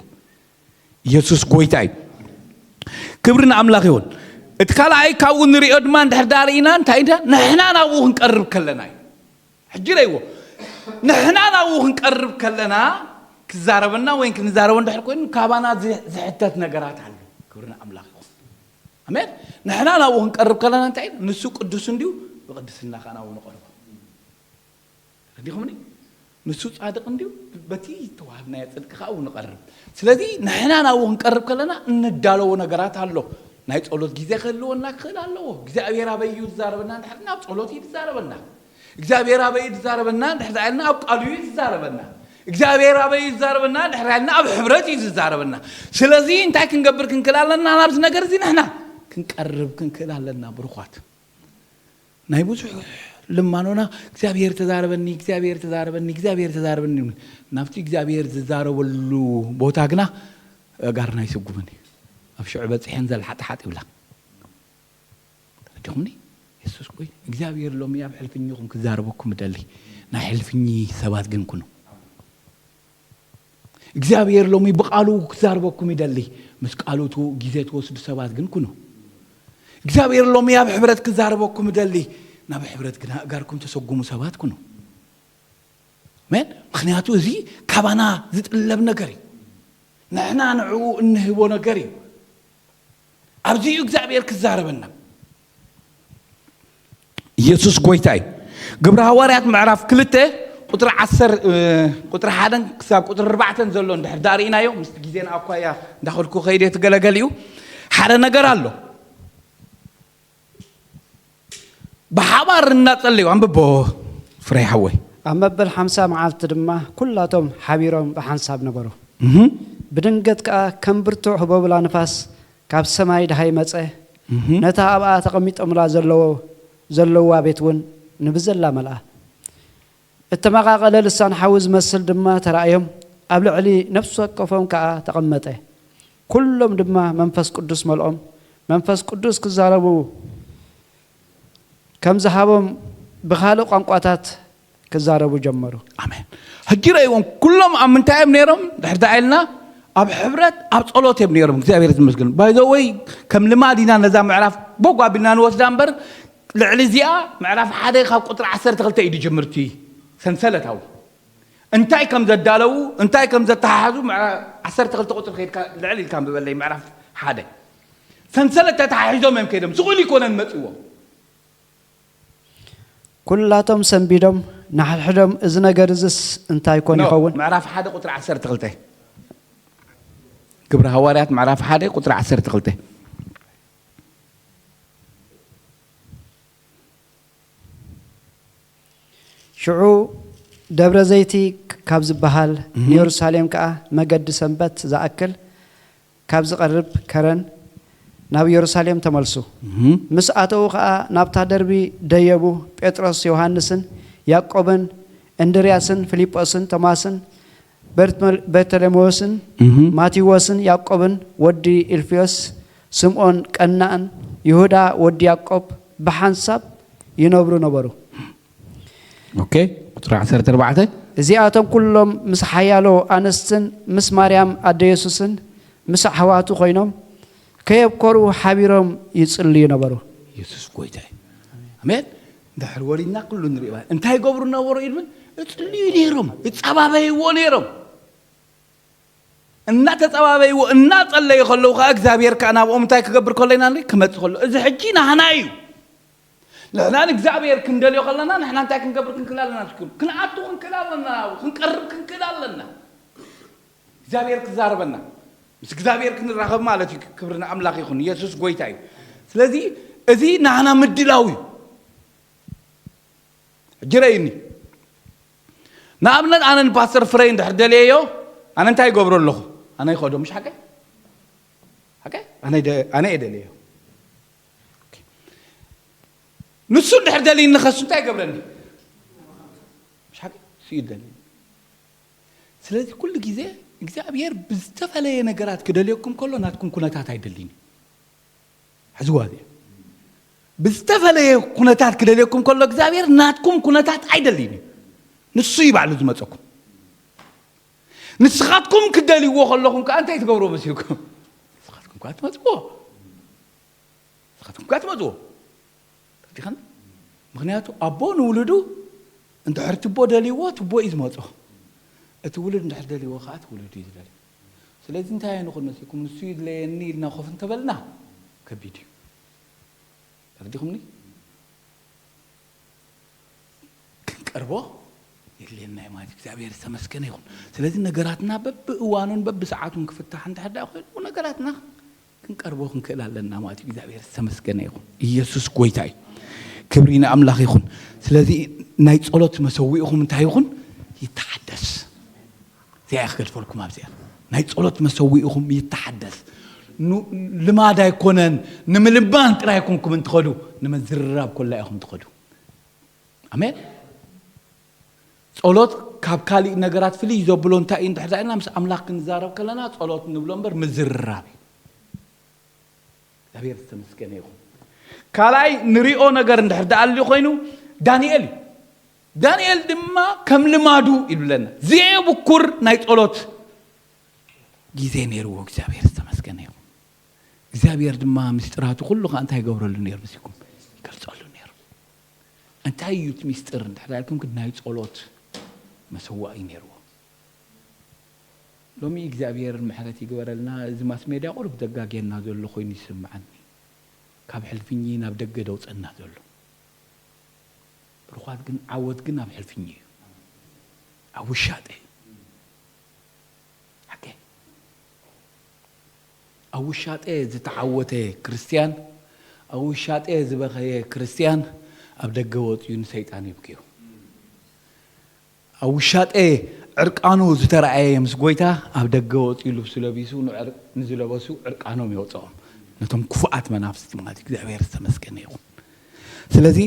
ኢየሱስ ጎይታ እዩ። ክብሪ ንኣምላኽ ይኹን። እቲ ካልኣይ ካብኡ ንሪኦ ድማ እንድሕር ደኣ ርኢና እንታይ እንዳ ንሕና ናብኡ ክንቀርብ ከለና እዩ። ሕጂ ረይዎ ንሕና ናብኡ ክንቀርብ ከለና ክዛረበና ወይ ክንዛረቦ እንድሕር ኮይኑ ካባና ዝ- ዝሕተት ነገራት ኣሎ። ክብሪ ንኣምላኽ ይኹን። ኣሜን። ንሕና ናብኡ ክንቀርብ ከለና እንታይ ንሱ ቅዱስ እንዲዩ ብቅድስና ከዓ ናብኡ ንቐርቦ። ረዲኹምኒ? ንሱ ጻድቕ እንዲዩ በቲ ተዋህብናዮ ጽድቂ ከዓ ንቐርብ። ስለዚ ንሕና ናብኡ ክንቀርብ ከለና እንዳለዎ ነገራት ኣሎ። ናይ ጸሎት ግዜ ክህልወና ክኽእል ኣለዎ። እግዚኣብሔር ኣበይ እዩ ዝዛረበና? እንድሕር ናብ ጸሎት እዩ ዝዛረበና። እግዚኣብሔር ኣበይ እዩ ዝዛረበና? እንድሕር ኢልና ኣብ ቃሉ እዩ ዝዛረበና። እግዚኣብሔር ኣበይ እዩ ዝዛረበና? እንድሕር ኢልና ኣብ ሕብረት እዩ ዝዛረበና። ስለዚ እንታይ ክንገብር ክንክእል ኣለና? ናብዚ ነገር እዚ ንሕና ክንቀርብ ክንክእል ኣለና ብሩኳት። ናይ ብዙሕ ልማኖና እግዚኣብሔር ተዛረበኒ እግዚኣብሔር ተዛረበኒ እግዚኣብሔር ተዛረበኒ ንብል። ናብቲ እግዚኣብሔር ዝዛረበሉ ቦታ ግና ኣእጋርና ኣይስጉምን እዩ። ኣብ ሽዑ በፂሐን ዘልሓጥሓጥ ይብላ። ተረዲኹምኒ? የሱስ ጎይ እግዚኣብሔር ሎሚ ኣብ ሕልፍኝኹም ክዛረበኩም እደሊ። ናይ ሕልፍኝ ሰባት ግን ኩኑ። እግዚኣብሔር ሎሚ ብቃሉ ክዛረበኩም ይደሊ። ምስ ቃሉ ትው-፣ ግዜ ትወስዱ ሰባት ግን ኩኑ። እግዚኣብሔር ሎሚ ኣብ ሕብረት ክዛረበኩም ይደሊ። ናብ ሕብረት ግን ኣእጋርኩም ተሰጉሙ ሰባት ኩኑ። ኣሜን። ምኽንያቱ እዚ ካባና ዝጥለብ ነገር እዩ። ንሕና ንዕኡ እንህቦ ነገር እዩ። ኣብዚ እዩ እግዚኣብሔር ክዛረበና። ኢየሱስ ጎይታ እዩ። ግብሪ ሃዋርያት ምዕራፍ ክልተ ቁጥሪ ዓሰርተ፣ እ፣ ቁጥሪ ሓደን ክሳብ ቁጥሪ ኣርባዕተን ዘሎ እንድሕር ዳርኢናዮ፣ ምስቲ ግዜና ኣኳያ እንዳኸድኩ ከይደ ትገለገል እዩ። ሓደ ነገር ኣሎ። ብሓባር እናጸለዩ፣ ኣንብቦ ፍሬ ሓወይ። ኣብ መበል ሓምሳ መዓልቲ ድማ ኩላቶም ሓቢሮም ብሓንሳብ ነበሩ። እህ። ብድንገት ከኣ ከም ብርቱዕ ህቦብላ ንፋስ ካብ ሰማይ ደሃይ መጸ። እህ። ነታ ኣብኣ ተቐሚጦምላ ዘለዎ፣ ዘለዋ ቤት እውን ንብዘላ መልኣ። እተመቓቐለ ልሳን ሓዊ ዝመስል ድማ ተራእዮም፣ ኣብ ልዕሊ ነፍሲ ወከፎም ከኣ ተቐመጠ። ኩሎም ድማ መንፈስ ቅዱስ መልኦም፣ መንፈስ ቅዱስ ክዛረቡ ከም ዝሃቦም ብኻልእ ቋንቋታት ክዛረቡ ጀመሩ። ኣሜን። ሕጂ ረእይዎም፣ ኩሎም ኣብ ምንታይ እዮም ነይሮም? ድሕር ዳኣ ኢልና፣ ኣብ ሕብረት፣ ኣብ ጸሎት እዮም ነይሮም። እግዚኣብሔር ዝመስገን። ባይ ዘ ወይ፣ ከም ልማድ ኢና ነዛ ምዕራፍ ቦግ ኣቢልና ንወስዳ እምበር፣ ልዕሊ እዚኣ ምዕራፍ ሓደ ካብ ቁጥሪ ዓሰርተ ክልተ እዩ ዝጅምር እቲ ሰንሰለታዊ። እንታይ ከም ዘዳለዉ፣ እንታይ ከም ዘተሓሓዙ፣ ምዕራ-፣ ዓሰርተ ክልተ ቁጥሪ ከይድካ ልዕል ኢልካ ኣንብበለይ፣ ምዕራፍ ሓደ። ሰንሰለት ተተሓሒዞም እዮም ከይዶም፣ ስቕ ኢሉ ኣይኮነን መጺዎም። ኩላቶም ሰንቢዶም፣ ንሓድሕዶም፣ "እዚ ነገር እዝስ እንታይ ኮን ኖ፣ ይኸውን?" ምዕራፍ ሓደ ቁጥሪ ዓሰርተ ክልተ። ግብሪ ሃዋርያት ምዕራፍ ሓደ ቁጥሪ ዓሰርተ ክልተ። ሽዑ ደብረ ዘይቲ ካብ ዝበሃል፣ እህ። ንየሩሳሌም ከኣ መገዲ ሰንበት ዝኣክል ካብ ዝቐርብ ከረን ናብ የሩሳሌም ተመልሱ። እህ። ምስ ኣተዉ ኸኣ ናብታ ደርቢ ደየቡ። ጴጥሮስ፣ ዮሃንስን ያዕቆብን፣ እንድርያስን ፊልጶስን ቶማስን፣ በርትመ-፣ በርተሎሜዎስን እህ። ማቴዎስን ያዕቆብን ወዲ ኢልፍዮስ፣ ስምዖን ቀናእን ይሁዳ ወዲ ያዕቆብ ብሓንሳብ ይነብሩ ነበሩ። ኦኬ፣ ቁጽሪ ዓሰርተ ኣርባዕተ። እዚኣቶም ኩሎም ምስ ሓያሎ ኣንስትን ምስ ማርያም ኣደ የሱስን ምስ ኣሕዋቱ ኮይኖም ከየብኮሩ ሓቢሮም ይጽልዩ ነበሩ። የሱስ ጎይታ እዩ። ኣሜን። እንድሕር ወሪድና ኩሉ ንርኢ። እንታይ ይገብሩ ነበሩ ኢሉ? ይጽልዩ ነይሮም፣ ይጸባበይዎ ነይሮም። እናተጸባበይዎ፣ እናጸለዩ ከለዉ ከኣ እግዚኣብሔር ከኣ ናብኦም እንታይ ክገብር ከሎ ኢና ንርኢ? ክመጽእ ከሎ። እዚ ሕጂ ናህና እዩ። ንሕና ንእግዚኣብሔር ክንደልዮ ከለና፣ ንሕና እንታይ ክንገብር ክንክእል ኣለና? ክንኣቱ ክንክእል ኣለና፣ ክንቀርብ ክንክእል ኣለና። እግዚኣብሔር ክዛረበና፣ ምስ እግዚኣብሔር ክንራኸብ ማለት እዩ። ክብሪ ንኣምላኽ ይኹን። የሱስ ጎይታ እዩ። ስለዚ እዚ ናህና ምድላው እዩ። ሕጂ ረእዩኒ። ንኣብነት ኣነ ንፓስተር ፍረይ እንድሕር ደልየዮ፣ ኣነ እንታይ ይገብሮ ኣለኹ? ኣነ ይኸዶ፣ ምሽ ሓቀይ? ሓቀይ? ኣነ ደ-፣ ኣነ እየ ደልየዮ። ኦኬ። ንሱ እንድሕር ደልይኒ ኸሱ እንታይ ይገብረኒ? ምሽ ሓቀይ? እሱ እዩ ደልየኒ። ስለዚ ኩሉ ግዜ እግዚኣብሔር ብዝተፈለየ ነገራት ክደልየኩም ከሎ ናትኩም ኩነታት ኣይደልይን እዩ። ሕዝዋ እዚኣ። ብዝተፈለየ ኩነታት ክደልየኩም ከሎ እግዚኣብሔር ናትኩም ኩነታት ኣይደልይን እዩ። ንሱ እዩ ባዕሉ ዝመጸኩም። ንስኻትኩም ክደልይዎ ከለኹም ከኣ እንታይ ትገብሩ መሲልኩም? ንስኻትኩም ከኣ ትመጽዎ። ንስኻትኩም ከኣ ትመጽዎ። ተረዲኻኒ? ምኽንያቱ ኣቦ ንውሉዱ እንድሕር ትቦ ደልይዎ ትቦ እዩ ዝመጾ። እቲ ውሉድ እንድሕር ደልይዎ ከኣ እቲ ውሉድ እዩ ዝደልዮ። ስለዚ እንታይ ንኹን መሲልኩም ንሱ ይድለየኒ ኢልና ኮፍ እንተበልና ከቢድ እዩ። ተረዲኹምኒ? ክንቀርቦ የድልየና እዩ ማለት እዩ። እግዚኣብሔር ዝተመስገነ ይኹን። ስለዚ ነገራትና በብእዋኑን በብሰዓቱን ክፍታሕ እንድሕር ደኣ ኮይኑ ነገራትና ክንቀርቦ ክንክእል ኣለና ማለት እዩ። እግዚኣብሔር ዝተመስገነ ይኹን። ኢየሱስ ጎይታ እዩ። ክብሪ ንኣምላኽ ይኹን። ስለዚ ናይ ጸሎት መሰዊእኹም እንታይ ይኹን? ይተሓደስ። እዚኣ እያ ክገድፈልኩም ኣብዚኣ። ናይ ጸሎት መሰዊእኹም ይተሓደስ። ኑ-፣ ልማድ ኣይኮነን፣ ንምልማን ጥራይ ኣይኮንኩም እንትኸዱ፣ ንምዝርራብ ኮላ ኢኹም ትኸዱ። ኣሜን። ጸሎት ካብ ካሊእ ነገራት ፍልይ ዘብሎ እንታይ እዩ እንድሕር ኢልና፣ ምስ ኣምላኽ ክንዛረብ ከለና ጸሎት ንብሎ እምበር ምዝርራብ እዩ። እግዚኣብሔር ዝተመስገነ ይኹን። ካልኣይ ንሪኦ ነገር እንድሕር ደኣ ኣልዩ ኮይኑ ዳንኤል እዩ። ዳንኤል ድማ ከም ልማዱ ይብለና። ዘየብኩር ናይ ጸሎት ግዜ ነይርዎ። እግዚኣብሔር ዝተመስገነ ይኹን። እግዚኣብሔር ድማ ምስጢራቱ ኩሉ ከዓ እንታይ ይገብረሉ ነይሩ? ምስኩም ይገልጸሉ ነይሩ። እንታይ እዩ እቲ ምስጢር እንድሕር ኢልኩም፣ ግን ናይ ጸሎት መሰዋኢ ነይርዎ። ሎሚ እግዚኣብሔር ምሕረት ይግበረልና። እዚ ማስ ሜድያ ቁሩብ ዘጋግየና ዘሎ ኮይኑ ይስምዓኒ። ካብ ሕልፍኝ ናብ ደገ ደውፀና ዘሎ። ብርኳት ግን፣ ዓወት ግን ኣብ ሕልፍኝ እዩ። ኣብ ውሻጠ። ሓቂ። ኣብ ውሻጠ ዝተዓወተ ክርስትያን፣ ኣብ ውሻጠ ዝበኸየ ክርስትያን ኣብ ደገ ወፂኡ ንሰይጣን ይብክዮ። ኣብ ውሻጠ ዕርቃኑ ዝተረኣየ ምስ ጎይታ ኣብ ደገ ወፂኡ ልብሱ ለቢሱ ንዕር-፣ ንዝለበሱ ዕርቃኖም የውፅኦም። ነቶም ክፉኣት መናፍስቲ ማለት እዩ። እግዚኣብሔር ዝተመስገነ ይኹን። ስለዚ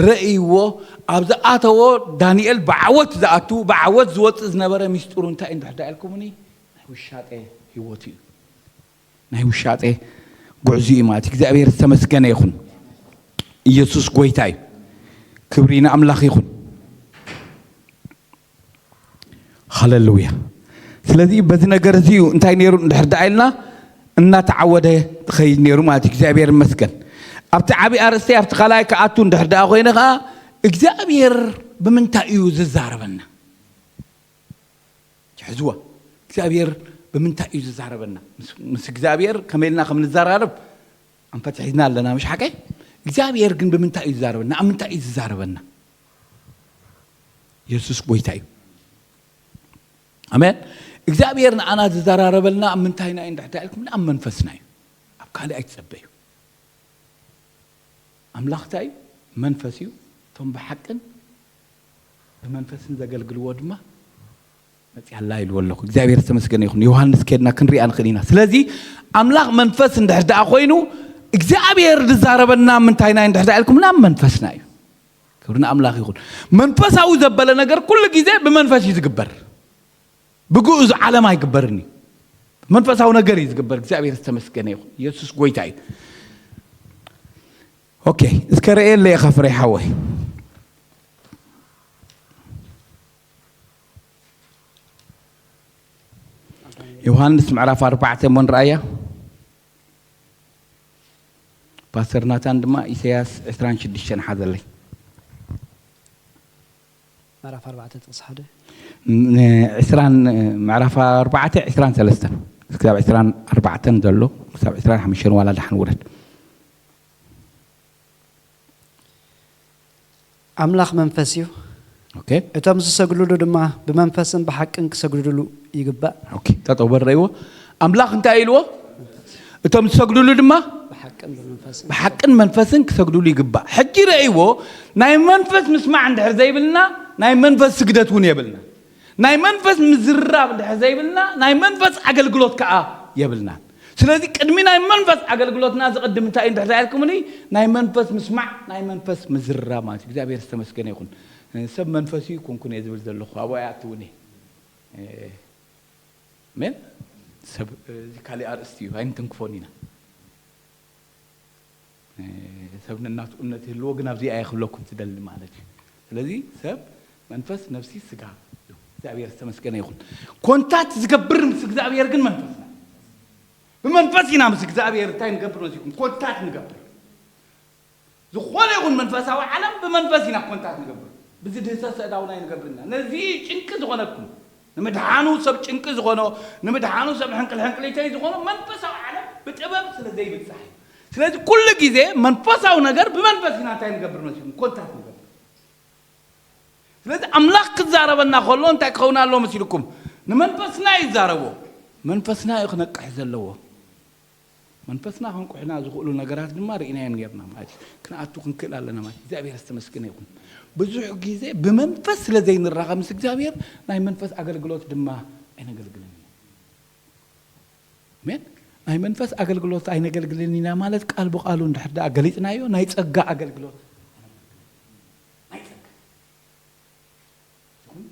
ረእይዎ፣ ኣብ ዝኣተዎ ዳንኤል ብዓወት ዝኣቱ፣ ብዓወት ዝወፅእ ዝነበረ ሚስጥሩ እንታይ እንድሕር ዳ ኢልኩምኒ፣ ናይ ውሻጠ ህይወት እዩ። ናይ ውሻጠ ጉዕዞ እዩ ማለት እዩ። እግዚኣብሔር ዝተመስገነ ይኹን። ኢየሱስ ጎይታ እዩ። ክብሪ ንኣምላኽ ይኹን። ሃሌሉያ። ስለዚ በዚ ነገር እዚ እዩ እንታይ ነይሩ እንድሕር ደኣ ኢልና፣ እናተዓወደ ዝኸይድ ነይሩ ማለት እዩ። እግዚኣብሔር ይመስገን። ኣብቲ ዓብዪ ኣርእስቲ፣ ኣብቲ ካልኣይ ክኣቱ እንድሕር ደኣ ኮይነ ኸዓ፣ እግዚኣብሔር ብምንታይ እዩ ዝዛረበና? ትሕዝዋ። እግዚኣብሔር ብምንታይ እዩ ዝዛረበና? ምስ፣ ምስ እግዚኣብሔር ከመይ ኢልና ከም ንዘራረብ ኣንፈት ሒዝና ኣለና፣ ምሽ ሓቀይ? እግዚኣብሔር ግን ብምንታይ እዩ ዝዛረበና? ኣብ ምንታይ እዩ ዝዛረበና? የሱስ ጎይታ እዩ። ኣሜን። እግዚኣብሔር ንዓና ዝዘራረበልና ኣብ ምንታይና እዩ እንድሕር ኢልኩም፣ ኣብ መንፈስና እዩ። ኣብ ካልእ ኣይትጸበዩ። ኣምላኽ እንታይ እዩ? መንፈስ እዩ። እቶም ብሓቅን ብመንፈስን ዘገልግልዎ ድማ መጽያ ኣላ ኢልዎ ኣለኹ። እግዚኣብሔር ዝተመስገነ ይኹን። ዮሃንስ ከድና ክንሪኣ ንኽእል ኢና። ስለዚ ኣምላኽ መንፈስ እንድሕር ደኣ ኮይኑ፣ እግዚኣብሔር ዝዛረበና ምንታይና እዩ እንድሕር ደኣ ኢልኩም፣ ናብ መንፈስና እዩ። ክብሪ ንኣምላኽ ይኹን። መንፈሳዊ ዘበለ ነገር ኩሉ ግዜ ብመንፈስ እዩ ዝግበር። ብግኡዝ ዓለም ኣይግበርን እዩ። መንፈሳዊ ነገር እዩ ዝግበር። እግዚኣብሔር ዝተመስገነ ይኹን። ኢየሱስ ጎይታ እዩ። ኦኬ፣ እስከ ርእየለይ ኢኻ ፍሬ ሓወይ። ዮሃንስ ምዕራፍ ኣርባዕተ እሞ ንርኣያ። ፓስተር ናታን ድማ ኢሳያስ ዕስራን ሽዱሽተን ሓዘለይ። ምዕራፍ ኣርባዕተ ጥቕሲ ሓደ። ን-፣ ዕስራን፣ ምዕራፍ ኣርባዕተ ዕስራን ሰለስተን ክሳብ ዕስራን ኣርባዕተን ዘሎ፣ ክሳብ ዕስራን ሓሙሽተን ዋላ ደሓን ውረድ። ኣምላኽ መንፈስ እዩ። ኦኬ። እቶም ዝሰግዱሉ ድማ ብመንፈስን ብሓቅን ክሰግዱሉ ይግባእ። ኦኬ፣ ጠጠው በል ረእይዎ። ኣምላኽ እንታይ ኢልዎ? እቶም ዝሰግዱሉ ድማ ብሓቅን ብመንፈስን ብሓቅን መንፈስን ክሰግዱሉ ይግባእ። ሕጂ ረእይዎ፣ ናይ መንፈስ ምስማዕ እንድሕር ዘይብልና፣ ናይ መንፈስ ስግደት እውን የብልና። ናይ መንፈስ ምዝራብ እንድሕር ዘይብልና፣ ናይ መንፈስ ኣገልግሎት ከዓ የብልናን። ስለዚ ቅድሚ ናይ መንፈስ ኣገልግሎትና ዝቕድም እንታይ እዩ እንድሕር ኢልኩምኒ፣ ናይ መንፈስ ምስማዕ፣ ናይ መንፈስ ምዝራብ ማለት እዩ። እግዚኣብሔር ዝተመስገነ ይኹን። ሰብ መንፈስ እዩ ኮንኩን እየ ዝብል ዘለኹ፣ ኣብኡ ኣይኣትውን እየ። እ፣ ኣሜን። ሰብ፣ እዚ ካልእ ኣርእስቲ እዩ፣ ኣይንትንክፎን ኢና። እ፣ ሰብ ነናቱ እምነት ይህልዎ፣ ግን ኣብዚኣ እየ ክብለኩም ትደሊ ማለት እዩ። ስለዚ ሰብ መንፈስ፣ ነፍሲ፣ ስጋ እዩ። እግዚኣብሔር ዝተመስገነ ይኹን። ኮንታት ዝገብር ምስ እግዚኣብሔር ግን መንፈስና። ብመንፈስ ኢና ምስ እግዚኣብሔር እንታይ ንገብር መሲልኩም? ኮንታት ንገብር። ዝኾነ ይኹን መንፈሳዊ ዓለም ብመንፈስ ኢና ኮንታት ንገብር። ብዚ ድህሰስ ኣእዳውና ኣይንገብርና። ነዚ ጭንቂ ዝኾነኩም፣ ንምድሓኑ ሰብ ጭንቂ ዝኾኖ፣ ንምድሓኑ ሰብ ሕንቅል ሕንቅሊተይ ዝኾኖ መንፈሳዊ ዓለም ብጥበብ ስለ ዘይብጻሕ እዩ። ስለዚ ኩሉ ግዜ መንፈሳዊ ነገር ብመንፈስ ኢና እንታይ ንገብር መሲልኩም? ኮንታት ንገብር። ስለዚ ኣምላኽ ክዛረበና ከሎ እንታይ ክኸውን ኣለዎ መሲልኩም? ንመንፈስና እዩ ዝዛረቦ። መንፈስና እዩ ክነቅሕ ዘለዎ። መንፈስና ከንቁሕና ዝኽእሉ ነገራት ድማ ርኢናዮም ነርና ማለት እዩ። ክንኣቱ ክንክእል ኣለና ማለት እዩ። እግዚኣብሔር ዝተመስገነ ይኹን። ብዙሕ ግዜ ብመንፈስ ስለ ዘይንራኸብ ምስ እግዚኣብሔር ናይ መንፈስ ኣገልግሎት ድማ ኣይነገልግልን ኢና። ኣሜን። ናይ መንፈስ ኣገልግሎት ኣይነገልግልን ኢና ማለት ቃል ብቃሉ እንድሕር ደኣ ገሊጽናዮ ናይ ጸጋ ኣገልግሎት። ናይ ጸጋ። ይኹን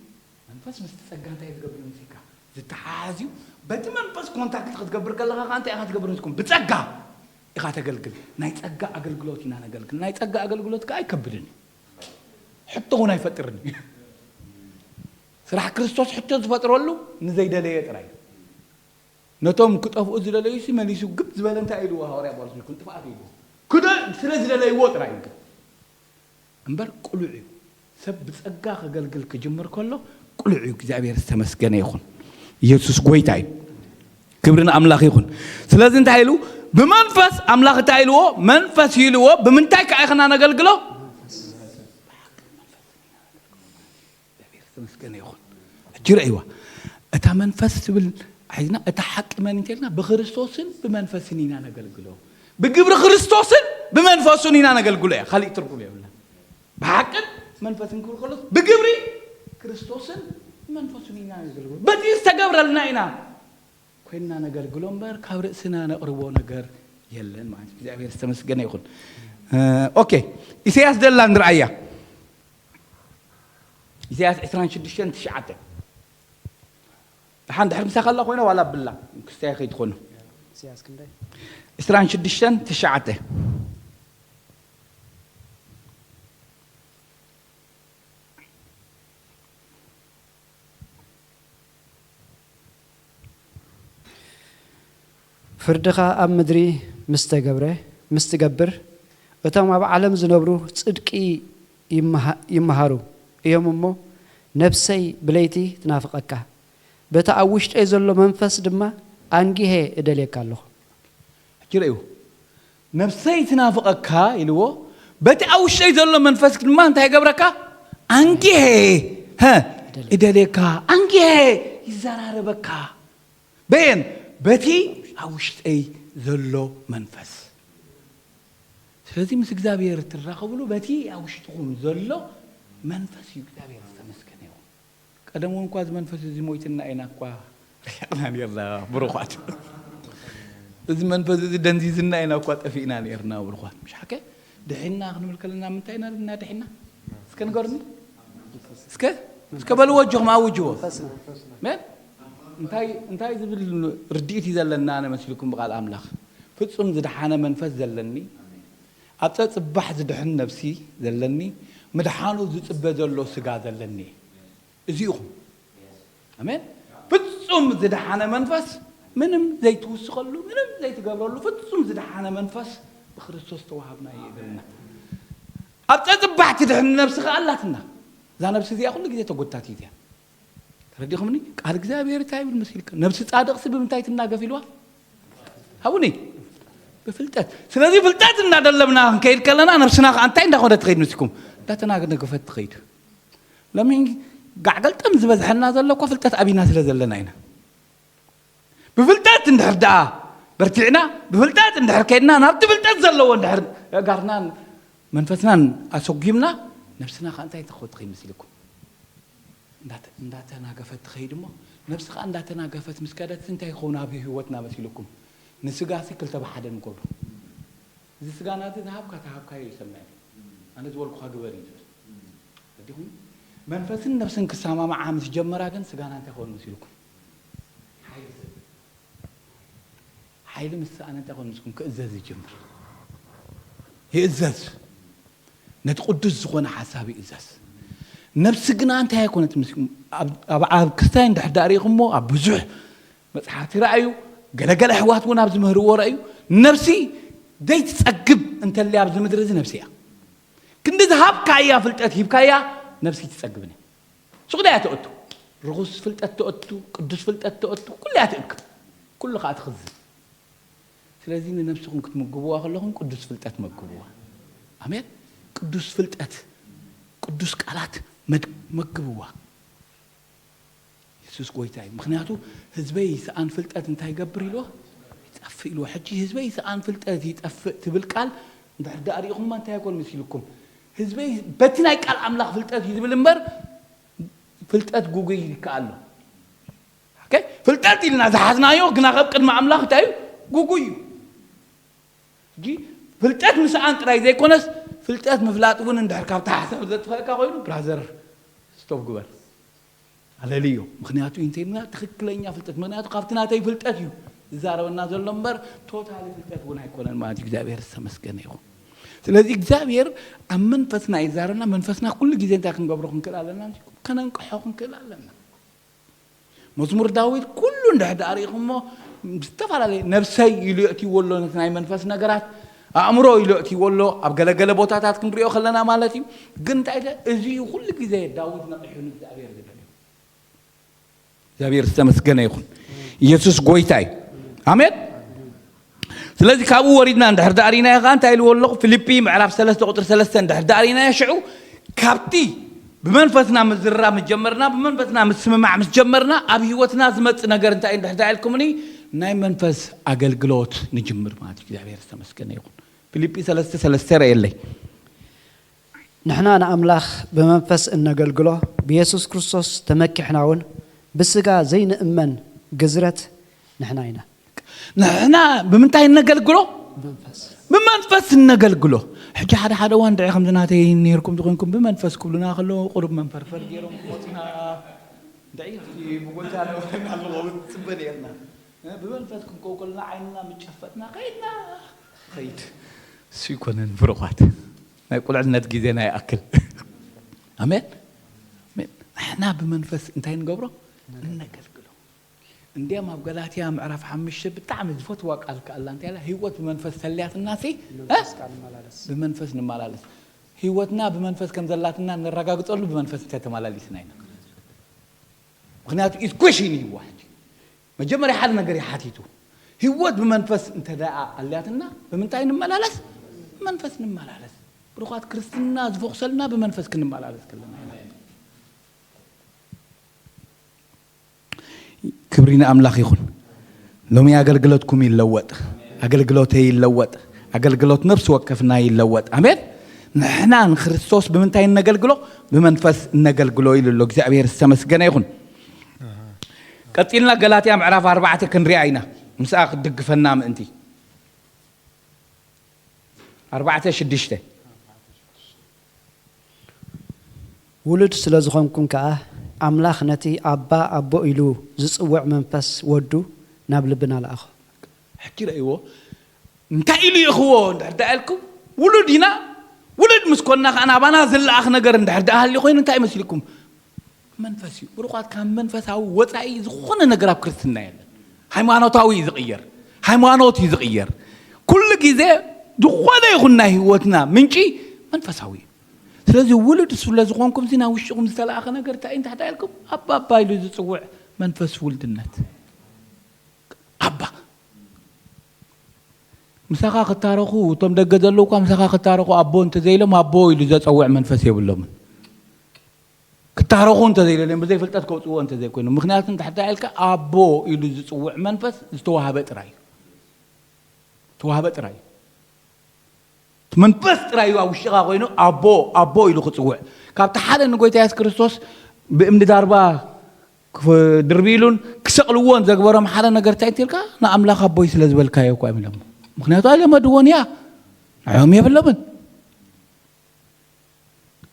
መንፈስ ምስቲ ጸጋ እንታይ ዝገብር እዩ መሲልካ? ዝተሓሓዝ እዩ። በቲ መንፈስ ኮንታክት ክትገብር ከለኻ ኸዓ እንታይ ኢኻ ትገብር መሲልኩም? ብጸጋ ኢኻ ተገልግል። ናይ ጸጋ ኣገልግሎት ኢና ነገልግል። ናይ ጸጋ ኣገልግሎት ከኣ ኣይከብድን እዩ። ሕቶ እውን ኣይፈጥርን እዩ። ስራሕ ክርስቶስ ሕቶ ዝፈጥረሉ ንዘይደለየ ጥራይ እዩ። ነቶም ክጠፍኡ ዝደለዩሲ መሊሱ ግብ ዝበለ እንታይ ኢልዎ? ሃዋርያ ጳውሎስ፣ ንኩም ጥፍኣት ኢልዎ። ክደ ስለ ዝደለይዎ ጥራይ እዩ። እምበር ቅሉዕ እዩ። ሰብ ብጸጋ ከገልግል ክጅምር ከሎ ቅሉዕ እዩ። እግዚኣብሔር ዝተመስገነ ይኹን። ኢየሱስ ጎይታ እዩ። ክብሪ ንኣምላኽ ይኹን። ስለዚ እንታይ ኢሉ? ብመንፈስ ኣምላኽ እንታይ ኢልዎ? መንፈስ ኢልዎ። ብምንታይ ከኣ ኢኽና ነገልግሎ? እግዚኣብሔር ዝተመስገነ ይኹን። ሕጂ ረእይዋ። እታ መንፈስ ትብል ሒዝና፣ እታ ሓቂ መን እንተልና፣ ብክርስቶስን ብመንፈስን ኢና ነገልግሎ። ብግብሪ ክርስቶስን ብመንፈሱን ኢና ነገልግሎ እያ። ካሊእ ትርጉም የብላ። ብሓቅን መንፈስን ክብል ከሎስ፣ ብግብሪ ክርስቶስን ብመንፈሱን ኢና ነገልግሎ። በቲ ዝተገብረልና ኢና ኮይንና ነገልግሎ እምበር፣ ካብ ርእስና ነቕርቦ ነገር የለን ማለት እዩ። እግዚኣብሔር ዝተመስገነ ይኹን። እ፣ ኦኬ፣ ኢሳያስ ደላ ንርኣያ። ኢሳያስ ዕስራን ሽዱሽተን ትሽዓተ። ደሓን ድሕር ምሳኻ ኣላ ኮይና ዋላ ብላ ክስታይ ከይትኾኑ። ኢሳያስ ክንደይ? ዕስራን ሽዱሽተን ትሽዓተ። ፍርድኻ ኣብ ምድሪ ምስ ተገብረ፣ ምስ ትገብር፣ እቶም ኣብ ዓለም ዝነብሩ ጽድቂ ይመሃ-፣ ይመሃሩ እዮም እሞ፣ ነፍሰይ ብለይቲ ትናፍቐካ፣ በቲ ኣብ ውሽጠይ ዘሎ መንፈስ ድማ ኣንጊሄ እደልየካ ኣለኹ። ሕጂ ረእይዎ። ነፍሰይ ትናፍቐካ ኢልዎ፣ በቲ ኣብ ውሽጠይ ዘሎ መንፈስ ድማ እንታይ ይገብረካ? ኣንጊሄ፣ ሀ፣ እደልየካ። እደልየካ። ኣንጊሄ ይዘራረበካ። በየን? በቲ ኣብ ውሽጠይ ዘሎ መንፈስ። ስለዚ ምስ እግዚኣብሔር ትራኸብሉ በቲ ኣብ ውሽጥኹም ዘሎ መንፈስ እዩ። እግዚኣብሔር ዝተመስገነ ይኹን። ቀደም እውን እኳ እዚ መንፈስ እዚ ሞይትና ኢና እኳ ርሒቕና ነርና ብሩኻት። እዚ መንፈስ እዚ ደንዚዝና ኢና እኳ ጠፊእና ነርና ብሩኻት። ምሽ ሓቀ? ድሒና ክንብል ከለና ምንታይ ኢና ድሒና? እስከ ንገሩኒ። እስከ፣ እስከ በልዎ፣ እጆኹም ኣውጅዎ። መን? እንታይ፣ እንታይ ዝብል ርድኢት እዩ ዘለና ኣነ መሲልኩም ብቓል ኣምላኽ? ፍጹም ዝደሓነ መንፈስ ዘለኒ፣ ኣብ ጸጽባሕ ዝድሕን ነፍሲ ዘለኒ፣ ምድሓኑ ዝጽበ ዘሎ ስጋ ዘለኒ። እዚ ኢኹም። ኣሜን። ፍጹም ዝደሓነ መንፈስ፣ ምንም ዘይትውስኸሉ፣ ምንም ዘይትገብረሉ ፍጹም ዝደሓነ መንፈስ ብክርስቶስ ተዋሃብና እዩ ይብልና። ኣብ ጸጽባሕ ትድሕን ነፍሲ ከኣ ኣላትና። እዛ ነፍሲ እዚኣ ኩሉ ግዜ ተጎታቲት እያ። ተረዲኹምኒ? ቃል እግዚኣብሔር እንታይ ይብል መሲልካ? ነፍሲ ጻድቕሲ ብምንታይ ትናገፍ ኢልዋ? ሃቡኒ። ብፍልጠት። ስለዚ ፍልጠት እናደለብና ክንከይድ ከለና ነፍስና ከኣ እንታይ እንዳኾነት ትኸይድ ንስኩም? እንዳተናገፈት ትኸይድ። ሎሚ ጋዕገልጠም ዝበዝሐና ዘሎ እኮ ፍልጠት ኣቢና ስለ ዘለና ኢና። ብፍልጠት እንድሕር ደኣ በርቲዕና፣ ብፍልጠት እንድሕር ከይድና፣ ናብቲ ፍልጠት ዘለዎ እንድሕር ኣእጋርናን መንፈስናን ኣሰጒምና፣ ነብስና ከኣ እንታይ ትኸ-፣ ትኸይድ መሲልኩም? እንዳተ-፣ እንዳተናገፈት ትኸይድ እሞ፣ ነብሲ ከኣ እንዳተናገፈት ምስ ከደት እንታይ ይኸውን ኣብ ህይወትና መሲልኩም? ንስጋሲ ክልተ ብሓደ ንገብሮ። እዚ ስጋና እዚ ዝሃብካ፣ ተሃብካዮ እዩ ሰናይ። ኣነ ዝበልኩኻ ግበር እዩ ዝብል። ረዲኹም? መንፈስን ነፍስን ክሰማማዓ ምስ ጀመራ ግን ስጋና እንታይ ክኸውን መሲልኩም? ሓይሊ ዝህብ። ሓይሊ ምስ ሰኣነ እንታይ ክኸውን መሲልኩም? ክእዘዝ ይጅምር። ይእዘዝ። ነቲ ቅዱስ ዝኾነ ሓሳብ ይእዘዝ። ነፍሲ ግና እንታይ ኣይኮነት መሲልኩም? ኣብ፣ ኣብ፣ ኣብ ክስታይ እንድሕር ደኣ ርኢኹሞ፣ ኣብ ብዙሕ መጽሓፍቲ ረኣዩ፣ ገለገለ ኣሕዋት እውን ኣብዚ ምህርዎ ረኣዩ። ነፍሲ ዘይትጸግብ እንተልያ ኣብዚ ምድሪ እዚ ነፍሲ እያ። ክንዲ ዝሃብካያ ፍልጠት ሂብካያ፣ ነፍሲ ትጸግብን እያ። ሱቕ ድያ ትእቱ? ርኹስ ፍልጠት ትእቱ፣ ቅዱስ ፍልጠት ትእቱ፣ ኩሉ እያ ትእክብ። ኩሉ ከኣ ትኽዝን። ስለዚ ንነፍስኹም ክትምግብዋ ከለኹም ቅዱስ ፍልጠት መግብዋ። ኣሜን። ቅዱስ ፍልጠት፣ ቅዱስ ቃላት መድ-፣ መግብዋ። የሱስ ጎይታ እዩ። ምኽንያቱ ህዝበይ ይስኣን ፍልጠት እንታይ ይገብር ኢልዎ? ይጠፍእ ኢልዎ። ሕጂ ህዝበይ ይስኣን ፍልጠት ይጠፍእ ትብል ቃል እንድሕር ደኣ ርኢኹማ እንታይ ይኮን መሲልኩም? ህዝበይ በቲ ናይ ቃል ኣምላኽ ፍልጠት እዩ ዝብል እምበር ፍልጠት ጉጉይ ይከኣሎ። ኦኬ? ፍልጠት ኢልና ዝሓዝናዮ ግና ካብ ቅድሚ ኣምላኽ እንታይ እዩ? ጉጉይ እዩ። ሕጂ ፍልጠት ምስኣን ጥራይ ዘይኮነስ ፍልጠት ምፍላጥ እውን እንድሕር ካብ ተሓሳብ ዘጥፈእካ ኮይኑ ብራዘር ስቶፕ ግበር። ኣለልዮ። ምኽንያቱ እንተይልና ትኽክለኛ ፍልጠት፣ ምኽንያቱ ካብቲ ናተይ ፍልጠት እዩ ዝዛረበና ዘሎ እምበር ቶታሊ ፍልጠት እውን ኣይኮነን ማለት እዩ። እግዚኣብሔር ዝተመስገነ ይኹን። ስለዚ እግዚኣብሔር ኣብ መንፈስና ይዛረብና። መንፈስና ኩሉ ግዜ እንታይ ክንገብሮ ክንክእል ኣለና? ከነንቅሖ ክንክእል ኣለና። መዝሙር ዳዊት ኩሉ እንድሕር ደኣ ርኢኹሞ ዝተፈላለየ ነብሰይ ኢሉ የእትይዎ ኣሎ፣ ነቲ ናይ መንፈስ ነገራት ኣእምሮ ኢሉ የእትይዎ ኣሎ። ኣብ ገለገለ ቦታታት ክንሪኦ ከለና ማለት እዩ። ግን እንታይ ኢለ፣ እዚ እዩ ኩሉ ግዜ ዳዊት ነቒሑ ንእግዚኣብሔር ዝብል እዩ። እግዚኣብሔር ዝተመስገነ ይኹን። ኢየሱስ ጎይታ እዩ። ኣሜን። ስለዚ ካብኡ ወሪድና እንድሕር ደኣ ርኢናዮ ከኣ እንታይ ኢልዎ ኣለኹ? ፊልጲ ምዕራፍ ሰለስተ ቁጥሪ ሰለስተ እንድሕር ደኣ ርኢናዮ፣ ሽዑ ካብቲ ብመንፈስና ምዝርራብ ምስ ጀመርና፣ ብመንፈስና ምስምማዕ ምስ ጀመርና፣ ኣብ ህይወትና ዝመጽእ ነገር እንታይ እዩ እንድሕር ደኣ ኢልኩምኒ፣ ናይ መንፈስ ኣገልግሎት ንጅምር ማለት እዩ። እግዚኣብሔር ዝተመስገነ ይኹን። ፊልጲ ሰለስተ ሰለስተ ረእየለይ። ንሕና ንኣምላኽ ብመንፈስ እነገልግሎ፣ ብየሱስ ክርስቶስ ተመኪሕና እውን ብስጋ ዘይንእመን ግዝረት ንሕና ኢና። ንሕና ብምንታይ እነገልግሎ? ብመንፈስ። ብመንፈስ እነገልግሎ። ሕጂ ሓደ ሓደ እዋን ድዒ ከምዚ ናተይ ነይርኩም ዝኾንኩም ብመንፈስ ክብሉና ከለዉ ቁሩብ መንፈርፈር ገይሮም ክመጹና ድዒ ብጎይታ ነበረና ኣለዎ ጽበ ነይርና። ብመንፈስ ክንከው ከለና ዓይንና ምጨፈጥና ከይድና ኸይድ። እሱ ይኮነን ብሩኻት። ናይ ቁልዕነት ግዜና ይኣክል። ኣሜን። ኣሜን። ንሕና ብመንፈስ እንታይ ንገብሮ? እነገልግሎ። እንዲያም ኣብ ገላትያ ምዕራፍ ሓሙሽተ ብጣዕሚ ዝፈትዋ ቃል ከኣላ እንታይ ኣላ? ህይወት ብመንፈስ ተልያትና ሲ፣ እ? ብመንፈስ ቃል ንመላለስ። ብመንፈስ ንመላለስ። ህይወትና ብመንፈስ ከም ዘላትና ነረጋግጸሉ ብመንፈስ እንተተመላሊስና ኢና። ምኽንያቱ ኢዝ ኩሽን እዩ ዋሕድ። መጀመርያ ሓደ ነገር ይሓቲቱ። ህይወት ብመንፈስ እንተ ደኣ ኣልያትና ብምንታይ ንመላለስ? ብመንፈስ ንመላለስ። ብሩኻት፣ ክርስትና ዝፈኹሰልና ብመንፈስ ክንመላለስ ከለና ኢና። ክብሪ ንኣምላኽ ይኹን። ሎሚ ኣገልግሎትኩም ይለወጥ፣ ኣገልግሎተይ ይለወጥ፣ ኣገልግሎት ነፍሲ ወከፍና ይለወጥ። ኣሜን። ንሕና ንክርስቶስ ብምንታይ እነገልግሎ? ብመንፈስ እነገልግሎ ኢሉ ኣሎ። እግዚኣብሔር ዝተመስገነ ይኹን። ቀጺልና ገላትያ ምዕራፍ ኣርባዕተ ክንሪኣ ኢና፣ ምስኣ ክትድግፈና ምእንቲ። ኣርባዕተ ሽዱሽተ። ውሉድ ስለ ዝኾንኩም ከኣ፣ ኣምላኽ ነቲ ኣባ ኣቦ ኢሉ ዝጽውዕ መንፈስ ወዱ ናብ ልብና ለኣኾ። ሕጂ ረእይዎ፣ እንታይ ኢሉ ይእኽዎ እንድሕር ደኣ ኢልኩም፣ ውሉድ ኢና፣ ውሉድ ምስ ኮንና ከኣ ናባና ዝለኣኽ ነገር እንድሕር ደኣ ሃልዩ ኮይኑ እንታይ ይመስልኩም? መንፈስ እዩ። ብሩኻት፣ ካብ መንፈሳዊ ወጻኢ ዝኾነ ነገር ኣብ ክርስትና የለን። ሃይማኖታዊ እዩ ዝቕየር። ሃይማኖት እዩ ዝቕየር። ኩሉ ግዜ ዝኾነ ይኹን ናይ ህይወትና ምንጪ መንፈሳዊ እዩ። ስለዚ ውሉድ ስለ ዝኾንኩም፣ እዚ ናብ ውሽጥኹም ዝተለኣኸ ነገር እንታይ እዩ? እንታይ ኢልኩም? ኣባ፣ ኣባ ኢሉ ዝጽውዕ መንፈስ ውልድነት። ኣባ። ምሳኻ ክታረኹ፣ እቶም ደገ ዘለዉ እኳ ምሳኻ ክታረኹ፣ ኣቦ እንተዘይሎም፣ ኣቦ ኢሉ ዘጸውዕ መንፈስ የብሎምን። ክታረኹ እንተዘይደልዮም፣ ብዘይ ፍልጠት ከውጽእዎ እንተዘይኮይኑ። ምኽንያቱ እንድሕር ደኣ ኢልካ፣ ኣቦ ኢሉ ዝጽውዕ መንፈስ ዝተዋህበ ጥራይ እዩ። ዝተዋህበ ጥራይ እዩ። እቲ መንፈስ ጥራይ እዩ ኣብ ውሽጥኻ ኮይኑ፣ ኣቦ፣ ኣቦ ኢሉ ክጽውዕ። ካብቲ ሓደ ንጎይታ የሱስ ክርስቶስ ብእምኒ ዳርባ ክፍ-፣ ድርቢሉን ክሰቕልዎን ዘግበሮም ሓደ ነገር እንታይ እንተልካ፣ ንኣምላኽ ኣቦይ ስለ ዝበልካዮ እኮ እዮም ኢሎም። ምኽንያቱ ኣይለመድዎን እያ። ንዕኦም የብሎምን።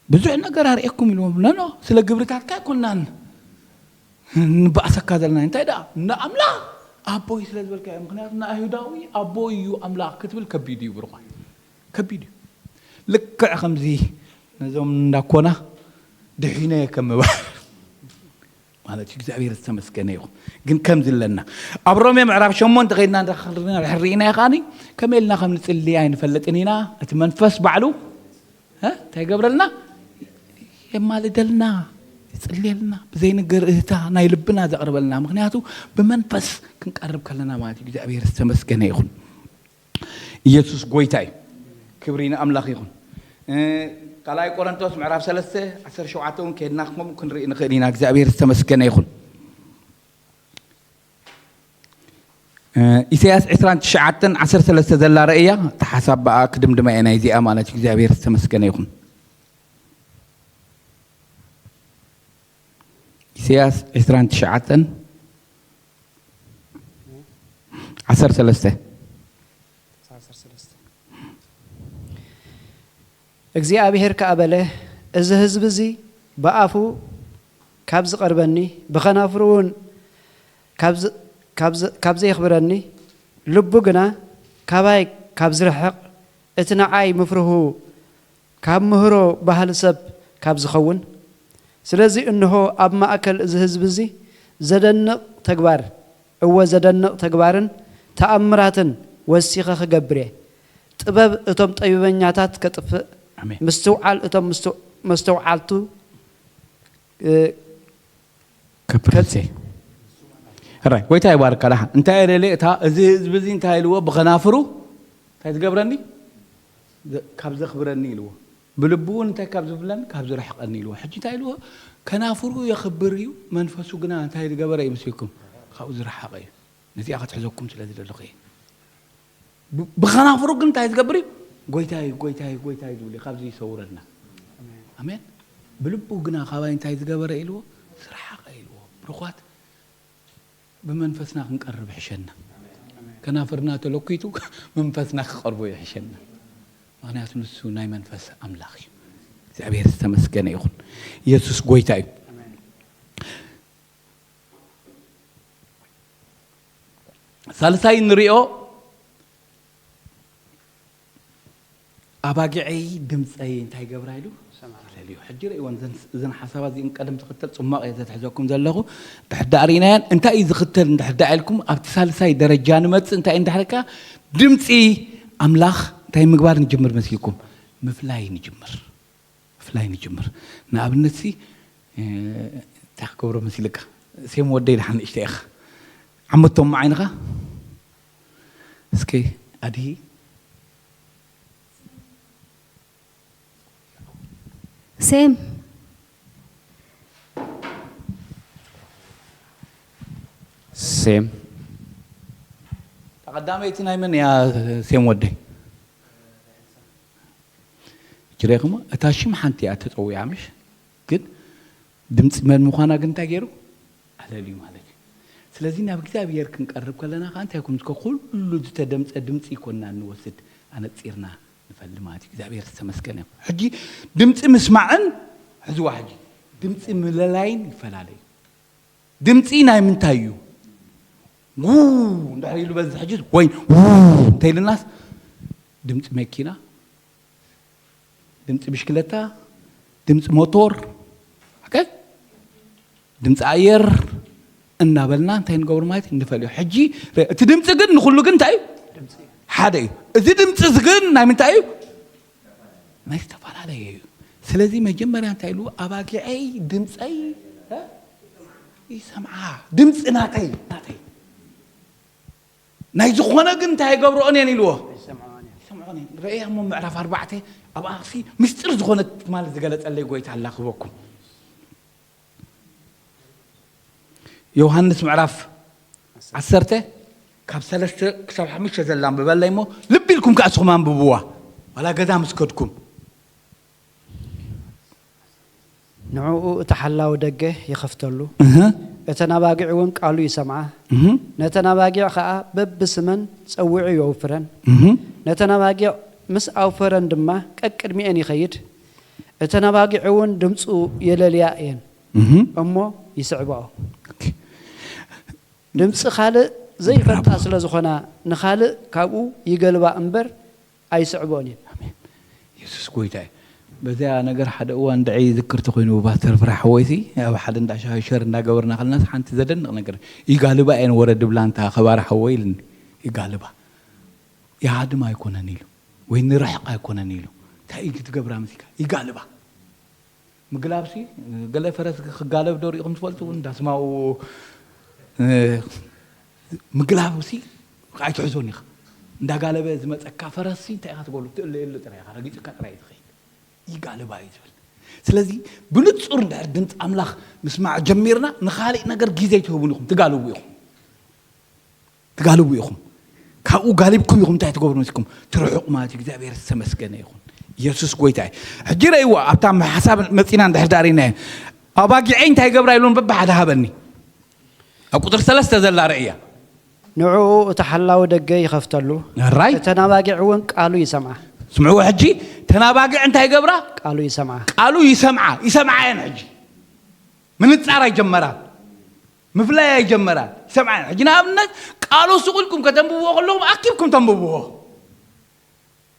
ብዙሕ ነገር ኣርእየኩም ኢልዎም። ኖ፣ ኖ፣ ስለ ግብርታትካ ኣይኮናን ንበኣሰካ ዘለና። እንታይ ደኣ? ንኣምላኽ ኣቦይ ስለ ዝበልካዮ። ምኽንያቱ ንኣይሁዳዊ ኣቦይ እዩ ኣምላኽ ክትብል ከቢድ እዩ ብሩኻት። ከቢድ እዩ። ልክዕ ከምዚ ነዞም እንዳኮና ድሒነ ከም ምባል ማለት እዩ። እግዚኣብሔር ዝተመስገነ ይኹን። ግን ከምዚ ኣለና። ኣብ ሮሜ ምዕራፍ ሸሞንተ ከይድና እንዳ-፣ ርኢናዮ ከኣኒ፣ ከመይ ኢልና ከም ንጽሊ ኣይንፈልጥን ኢና። እቲ መንፈስ ባዕሉ፣ እ፣ እንታይ ይገብረልና? የማልደልና፣ ይጽልየልና፣ ብዘይንገር እህታ ናይ ልብና ዘቕርበልና። ምኽንያቱ ብመንፈስ ክንቀርብ ከለና ማለት እዩ። እግዚኣብሔር ዝተመስገነ ይኹን። ኢየሱስ ጎይታ እዩ። ክብሪ ንኣምላኽ ይኹን። እ፣ ካልኣይ ቆሮንቶስ ምዕራፍ ሰለስተ ዓሰርተ ሸውዓተ እውን ከይድና ከምኡ ክንርኢ ንኽእል ኢና። እግዚኣብሔር ዝተመስገነ ይኹን። እ፣ ኢሳያስ ዕስራን ትሽዓተን ዓሰርተ ሰለስተ ዘላ ርእያ፣ እቲ ሓሳብ ብኣ ክድምድማ እየ ናይዚኣ ማለት እዩ። እግዚኣብሔር ዝተመስገነ ይኹን። ኢሳያስ ዕስራን ትሽዓተን ዓሰርተ ሰለስተ። እግዚኣብሄር ከኣ በለ፣ እዚ ህዝቢ እዚ ብኣፉ ካብ ዝቐርበኒ፣ ብኸናፍሩ እውን ካብ ዝ-፣ ካብ ዝ-፣ ካብ ዘየኽብረኒ፣ ልቡ ግና ካባይ ካብ ዝርሕቕ፣ እቲ ንዓይ ምፍርሁ ካብ ምህሮ ባህሊ ሰብ ካብ ዝኸውን። ስለዚ እንሆ፣ ኣብ ማእከል እዚ ህዝቢ እዚ ዘደንቕ ተግባር እወ ዘደንቕ ተግባርን ተኣምራትን ወሲኸ ክገብር እየ። ጥበብ እቶም ጠቢበኛታት ከጥፍእ፣ ኣሜን። ምስትውዓል እቶም ምስትው- መስተውዓልቱ እ፣ ከፕርሴ ራይ ጎይታ ይባርካ። ደሓን እንታይ የለለ እታ እዚ ህዝቢ እዚ እንታይ ኢልዎ ብኸናፍሩ እንታይ ዝገብረኒ ካብ ዘኽብረኒ ኢልዎ፣ ብልቡ እውን እንታይ ካብ ዝብለኒ ካብ ዝርሕቀኒ ኢልዎ። ሕጂ እንታይ ኢልዎ? ከናፍሩ የኽብር እዩ፣ መንፈሱ ግና እንታይ ዝገበረ ይመስልኩም? ካብኡ ዝረሓቐ እዩ። ነዚኣ ክትሕዘኩም ስለ ዝደለኹ እየ። ብ- ብኸናፍሩ ግን እንታይ ዝገብር እዩ? ጎይታይ ጎይታይ ጎይታይ ዝብል እዩ። ካብዚ ይሰውረና። ኣሜን። ብልቡ ግና ካባይ እንታይ ዝገበረ ኢልዎ? ዝረሓቐ ኢልዎ። ብርኳት ብመንፈስና ክንቀርብ ይሕሸና። ከናፍርና ተለኪቱ መንፈስና ክቐርቦ ይሕሸና። ምክንያቱ ንሱ ናይ መንፈስ ኣምላኽ እዩ። እግዚኣብሔር ዝተመስገነ ይኹን። ኢየሱስ ጎይታ እዩ። ሳልሳይ ንሪኦ ኣባጊዐይ ድምፀይ እንታይ ገብራ ኢሉ ሰምዓለልዩ። ሕጂ ርእይወን እዘን- እዘን ሓሳባት እዚእን ቀደም ተኸተል ፅሟቕ እየ ዘትሕዘኩም ዘለኹ። ድሕዳ ርኢናየን እንታይ እዩ ዝኽተል እንድሕዳ ኢልኩም ኣብቲ ሳልሳይ ደረጃ ንመፅእ እንታይ እንድሕርካ ድምፂ ኣምላኽ እንታይ ምግባር ንጅምር መሲልኩም ምፍላይ ንጅምር ምፍላይ ንጅምር። ንኣብነት ሲ እንታይ ክገብሮ መሲልካ ሴም ወደይ ድሓን ንእሽተ ኢኻ ዓመቶም ዓይንኻ እስኪ ኣድሂ ሴም ሴም ቀዳመይቲ ናይ መን እያ? ሴም ወደይ ጅሬክሞ እታ ሽም ሓንቲ እያ ተፀዊዓ ምሽ ግን ድምፂ መን ምዃና ግን እንታይ ገይሩ ኣለልዩ ማለት እዩ። ስለዚ ናብ እግዚኣብሔር ክንቀርብ ከለና ከዓ እንታይ ኮም እስከ ኩሉ ዝተደምፀ ድምፂ ይኮንና እንወስድ ኣነፂርና ንፈሊ ማለት እዩ። እግዚኣብሔር ዝተመስገነ ይኹን። ሕጂ ድምፂ ምስማዕን ሕዝዋ ሕጂ ድምፂ ምለላይን ይፈላለዩ። ድምፂ ናይ ምንታይ እዩ? ው እንድሕር ኢሉ በዚ ሕጂ ወይ ው እንተይልናስ ድምፂ መኪና ድምፂ ብሽክለታ ድምፂ ሞቶር ኦኬ ድምፂ ኣየር እናበልና እንታይ ንገብሩ ማለት ንፈልዮ። ሕጂ ረ- እቲ ድምፂ ግን ንኩሉ ግን እንታይ እዩ? ሓደ እዩ። እዚ ድምፂ እዚ ግን ናይ ምንታይ እዩ? ናይ ዝተፈላለየ እዩ። ስለዚ መጀመርያ እንታይ ኢሉ ኣባጊዐይ ድምፀይ እ? ይሰምዓ ድምፂ ናተይ ናተይ ናይ ዝኾነ ግን እንታይ ይገብርኦን እየን ኢልዎ ይሰምዖን እየን። ረእያ እሞ ምዕራፍ ኣርባዕተ ኣብ ኣኽሲ ምስጢር ዝኾነት ትማል ዝገለፀለይ ጎይታ ኣላኽበኩም። ዮሃንስ ምዕራፍ ዓሰርተ ካብ ሰለስተ ክሳብ ሓሙሽተ ዘላ ኣንብበለይ እሞ ልቢ ኢልኩም ከዓ እስኹም ኣንብብዋ ዋላ ገዛ ምስ ከድኩም ንዕኡ እቲ ሓላዊ ደገ ይኸፍተሉ፣ እህ፣ እተን ኣባጊዕ እውን ቃሉ ይሰምዓ፣ እህ፣ ነተን ኣባጊዕ ኸዓ በብስመን ጸዊዑ የውፍረን። እህ። ነተን ኣባጊዕ ምስ ኣውፈረን ድማ ቀቅድሚኤን ይኸይድ፣ እተን ኣባጊዕ እውን ድምፁ የለልያ እየን እህ። እሞ ይስዕባኦ። ድምፂ ካልእ ዘይፈልጣ ስለ ዝኾና ንኻልእ ካብኡ ይገልባ እምበር ኣይስዕቦን እየን። የሱስ ጎይታ እዩ። በዚያ ነገር ሓደ እዋን ድዐ ይዝክር ተኮይኑ ፓስተር ፍራሕ ሓወይሲ ኣብ ሓደ እንዳ ሻሂ ሸር እንዳገበርና ከለናስ ሓንቲ ዘደንቕ ነገር ይጋልባ እየን ወረድ ብላ እንታ ከባሪ ሓወይ ኢልኒ ይጋልባ ይሃድም ኣይኮነን ኢሉ ወይ ንርሕቕ ኣይኮነን ኢሉ እንታይ እዩ ክትገብራ መሲልካ ይጋልባ ምግላብሲ ገለ ፈረስ ክጋለብ ዶ ሪኢኹም ትፈልጡ እንዳስማው ምግላብሲ ኣይትሕዞን ኢኻ እንዳጋለበ ዝመፀካ ፈረስሲ እንታይ ኢኻ ትገብሩ ትእለየሉ ጥራይ ኢኻ ረጊፅካ ጥራይ እዩ ዝኸይድ ይጋልባ እዩ ዝብል ስለዚ ብንፁር እንድሕር ድምፂ ኣምላኽ ምስማዕ ጀሚርና ንኻሊእ ነገር ግዜ ኣይትህቡን ኢኹም ትጋልቡ ኢኹም ትጋልቡ ኢኹም ካብኡ ጋሊብኩም ኢኹም እንታይ ትገብሩ መስኩም ትርሕቁ ማለት እዩ እግዚኣብሔር ዝተመስገነ ይኹን ኢየሱስ ጎይታ እዩ ሕጂ ረእይዎ ኣብታ ሓሳብ መፂና እንድሕር ዳሪና እዩ ኣባጊዐይ እንታይ ገብራ ኢሉን በብሓደ ሃበኒ ኣብ ቁጥር ሰለስተ ዘላ ረእያ ንዕኡ እቲ ሓላዊ ደገ ይኸፍተሉ፣ ራይ እተን ኣባጊዕ እውን ቃሉ ይሰምዓ። ስምዕዎ ሕጂ ተናባግዕ እንታይ ገብራ ቃሉ ይሰምዓ። ቃሉ ይሰምዓ ይሰምዓ እየን ሕጂ ምንፃር ኣይጀመራን ምፍላይ ኣይጀመራን ይሰምዓ እየን ሕጂ ንኣብነት ቃሉ ስቕ ኢልኩም ከተንብብዎ ከለኹም ኣኪብኩም ተንብብዎ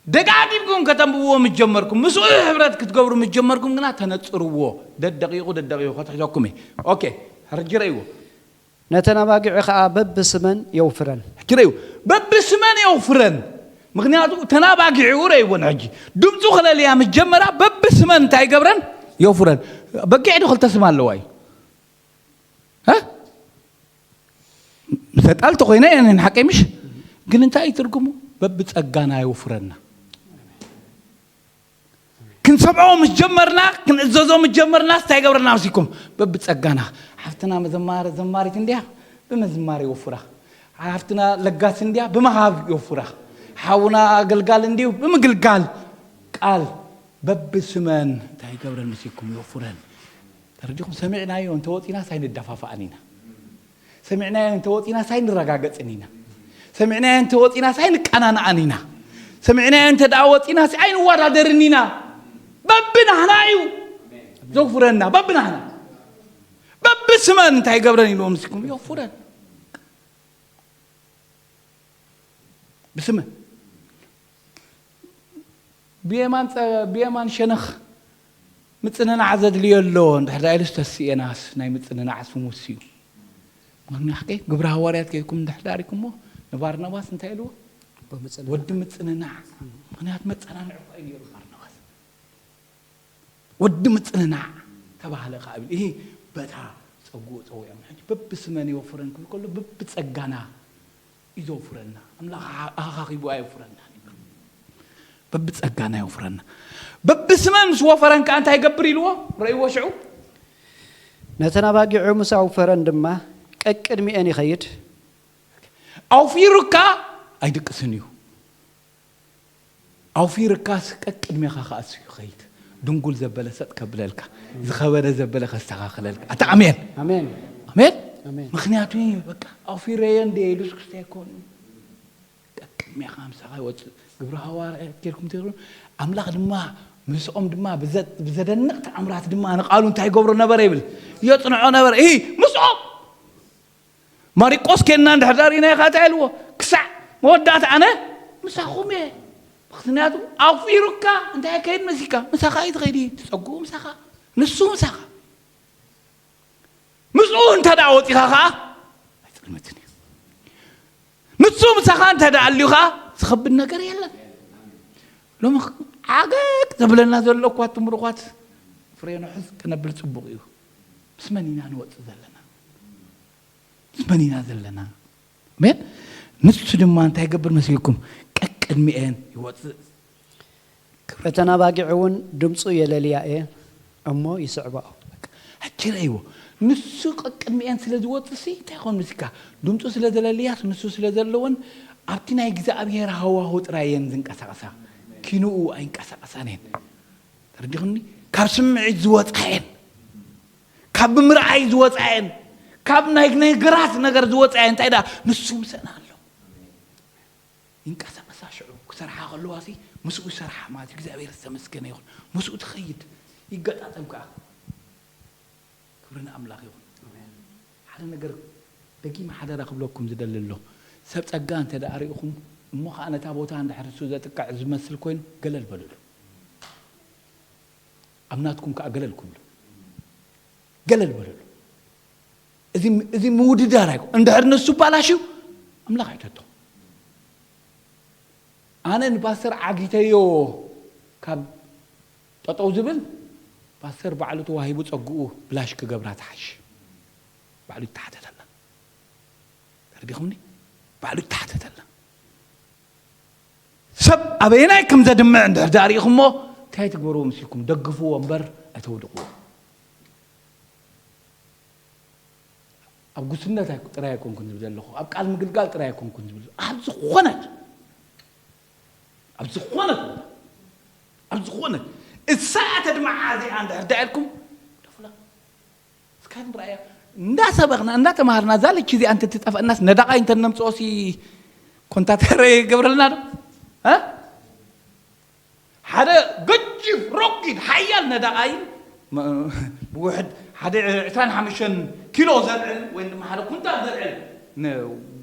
ደጋጊምኩም ከተንብብዎ ምስ ጀመርኩም ምስኡ ሕብረት ክትገብሩ ምስ ጀመርኩም ግና ተነፅርዎ ደደቂቑ ደደቂቑ ከትሕዘኩም እየ ኦኬ ሕርጂ ረእይዎ ነተን ኣባጊዑ ኸዓ በብስመን የውፍረን። ሕጂ ረዩ በብስመን የውፍረን። ምክንያቱ እተን ኣባጊዑ ረይወን ሕጂ ድምፁ ክለልያ ምስ ጀመራ በብስመን እንታይ ይገብረን? የውፍረን። በጊዕ ዶ ክልተ ስም ኣለዋ እዩ? እ? ምሰጣል ተኮይነ እየን ሓቀይ ምሽ? ግን እንታይ እዩ ትርጉሙ? በብፀጋና የውፍረና። ክንሰምዖ ምስ ጀመርና ክንእዘዞ ምስ ጀመርና እንታይ ይገብረና? ምስኩም በብፀጋና ሓፍትና መዘማረ ዘማሪት እንዲያ ብምዝማር ይወፍራ። ሓፍትና ለጋስ እንዲያ ብምሃብ ይወፍራ። ሓውና ኣገልጋል እንዲዩ ብምግልጋል ቃል በብስመን እንታይ ይገብረን? ምስኩም ይወፍረን። ተረዲኹም? ሰሚዕናዮ እንተወፂናስ ኣይንደፋፋእን ኢና። ሰሚዕናዮ እንተወፂናስ ኣይንረጋገፅን ኢና። ሰሚዕናዮ እንተወፂናስ ኣይንቀናንኣን ኢና። ሰሚዕናዮ እንተ ደኣ ወፂናስ ኣይንወዳደርን ኢና። በብናህና እዩ ዘውፍረና። በብናህና በብስመን እንታይ ይገብረን ኢልዎም ምስኩም የውፍረን። ብስመ ብየማን ጸ- ብየማን ሸነኽ ምጽንናዕ ዘድልዮ ኣሎ። እንድሕር ዳኣ ኢሉስ ተስእየናስ ናይ ምጽንናዕ ስሙስ እዩ። ምክንያቱ ግብሪ ሃዋርያት ከይኩም እንድሕር ዳሪኩሞ ንባርናባስ እንታይ ኢልዎ? ወዲ ምጽንናዕ። ምክንያቱ መጸናንዒ እኳ እዩ ነይሩ ባርናባስ። ወዲ ምጽንናዕ ተባህለ ከኣ ይብል። ይሄ በታ ጸጉኡ ጸዊዖም። ሕጂ በብስመን የወፍረን ክብል ከሎ በብጸጋና እዩ ዘውፍረና። ኣምላኽ ኣኻኺቡ ኣየውፍረና። በብጸጋና የውፍረና። በብስመን ምስ ወፈረን ከኣ እንታይ ይገብር ኢልዎ? ረእይዎ ሽዑ። ነተን ኣባጊዑ ምስ ኣውፈረን ድማ ቀቅድሚኤን ይኸይድ። ኣውፊሩካ ኣይድቅስን እዩ። ኣውፊርካስ ቀቅድሜኻ ከኣስ ይኸይድ። ድንጉል ዘበለ ሰጥ ከብለልካ፣ ዝኸበደ ዘበለ ከስተኻኽለልካ። ኣታ ኣሜን። ኣሜን። ኣሜን። ኣሜን። ምክንያቱ በቃ ኣውፊረዮ እንደ ኢየሱስ ክርስቶስ ኣይኮኑ። ቀቅድሜኻ ምሳኻ ይወፅእ። ግብረ ሃዋርያት ጌርኩም ትሩ ኣምላኽ ድማ ምስኦም ድማ ብዘ- ብዘደንቕ ተኣምራት ድማ ንቃሉ እንታይ ይገብሮ ነበረ ይብል? የፅንዖ ነበረ። ይህ ምስኦም ማሪቆስ ኬና እንድሕር ዳር ኢናይ ኻታ ኢልዎ ክሳዕ መወዳእታ ኣነ ምሳኹም እየ። ምክንያቱ ኣፊሩካ እንታይ ከይድ መሲካ ምሳኻ እዩ ትኸይድ እዩ ትፀጉኡ ምሳኻ ንሱ ምሳኻ ምስኡ እንተ ደኣ ወፂኻ ኸዓ ኣይፀልመትን እዩ። ንሱ ምሳኻ እንተ ደኣ ኣልዩ ኸዓ ዝኸብድ ነገር የለን። ሎሚ ዓገግ ዘብለና ዘሎ እኳ ትምርኳት ፍሬ ንሑዝ ክነብል ፅቡቕ እዩ። ምስ መን ኢና ንወፅእ ዘለና? ምስ መን ኢና ዘለና? ኣሜን። ንሱ ድማ እንታይ ይገብር መሲልኩም? ቀቅድሚኤን ይወፅእ። እተን ኣባጊዕ እውን ድምፁ የለልያ እየ እሞ ይስዕባኦ። ሕጂ ረእይዎ። ንሱ ቀቅድሚኤን ስለ ዝወፅእ ሲ እንታይ ይኾን ምስካ? ድምፁ ስለ ዘለልያስ ንሱ ስለ ዘለውን ኣብቲ ናይ እግዚኣብሔር ሃዋሁ ጥራይ እየን ዝንቀሳቐሳ። ኪንኡ ኣይንቀሳቐሳን እየን። ተረዲኹኒ? ካብ ስምዒት ዝወፃ እየን። ካብ ብምርኣይ ዝወፃ እየን። ካብ ናይ ነገራት ነገር ዝወፃ እየን። እንታይ ዳ ንሱ ምሰና ኣሎ። ይንቀሳቐሳ ሽዑ ክሰርሓ ከለዋ ሲ ምስኡ ይሰርሓ ማለት እግዚኣብሔር ዝተመስገነ ይኹን። ምስኡ ትኸይድ ይገጣጠም ከዓ። ክብሪ ንኣምላኽ ይኹን። ሓደ ነገር ደጊም ሓደራ ክብለኩም ዝደሊ ኣሎ። ሰብ ጸጋ እንተ ደኣ ርኢኹም እሞ ኸዓ ነታ ቦታ እንድሕር እሱ ዘጥቅዕ ዝመስል ኮይኑ ገለል በልሉ። ኣብ ናትኩም ከዓ ገለል ክብሉ ገለል በልሉ። እዚ እዚ ምውድዳር ኣይኮ እንድሕር ንሱ ባላሽው ኣምላኽ ኣይተቶ። ኣነ ንፓስተር ዓጊተዮ ካብ ጠጠው ዝብል ፓስተር ባዕሉ ተዋሂቡ ጸግኡ ብላሽ ክገብራ ትሓሽ። ባዕሉ ይተሓተተላ። ተረዲኹምኒ? ባዕሉ ይተሓተተላ። ሰብ ኣበየናይ ከም ዘድምዕ እንድሕር ዳኣ ርኢኹሞ እንታይ ትግበርዎ ምስልኩም? ደግፍዎ እምበር ኣይተውድቕዎ። ኣብ ጉስነት ኣይ- ጥራይ ኣይኮንኩን ዝብል ዘለኹ፣ ኣብ ቃል ምግልጋል ጥራይ ኣይኮንኩን ዝብል ዘለኹ። ኣብ ዝኾነት ኣብ ዝኾነት ቦታ ኣብ ዝኾነት እሳ ተድምዓ እዚኣ እንድሕር ዳኣ ኢልኩም ደፍላ እስካ ንርኣያ እንዳሰበኽና እንዳተማሃርና እዛ ልቺ እዚኣ እንተትጠፍአናስ ነዳቓይ እንተነምፅኦሲ ኮንታተረ ይገብረልና ዶ እ? ሓደ ገጅፍ ሮኪድ ሓያል ነዳቓይን መ- ብውሕድ ሓደ ዕስራን ሓሙሽተን ኪሎ ዘልዕል ወይ ድማ ሓደ ኩንታል ዘልዕል ን-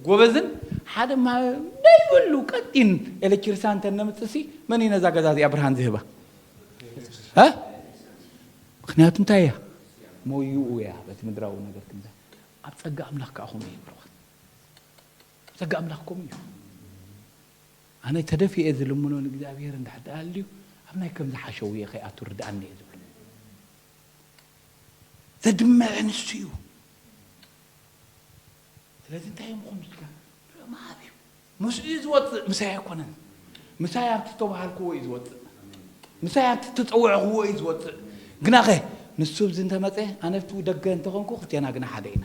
ጎበዝን ሓደ ማ- ዘይብሉ ቀጢን ኤሌክትሪሳን እንተነምፅሲ መን እዩ ነዛ ገዛ እዚኣ ብርሃን ዝህባ? እ? ምክንያቱ እንታይ እያ? ሞይኡ እያ በቲ ምድራዊ ነገር ክንዛ ኣብ ጸጋ ኣምላኽ ከኣ ከምኡ እዩ ብሩኻት። ኣብ ጸጋ ኣምላኽ ከምኡ እዩ። ኣነ ተደፊኤ ዝልምኖ ንእግዚኣብሔር እንድሕር ደኣ ኣልዩ፣ ኣብ ናይ ከምዚ ሓሸውየ ከይኣቱ ርድኣኒ እየ ዝብሎ። ዘድምዕ ንሱ እዩ። ስለዚ እንታይ እዮም ከምዚ ኢልካ ምሃብ እዩ። ምስኡ እዩ ዝወፅእ፣ ምሳይ ኣይኮነን። ምሳይ ኣብቲ ዝተባሃልክዎ እዩ ዝወፅእ። ምሳይ ኣብቲ ዝተፀውዕኽዎ እዩ ዝወፅእ። ግናኸ ንሱ ኣብዚ እንተመፀ፣ ኣነ ኣብቲ ደገ እንተኾንኩ፣ ክልቴና ግና ሓደ ኢና።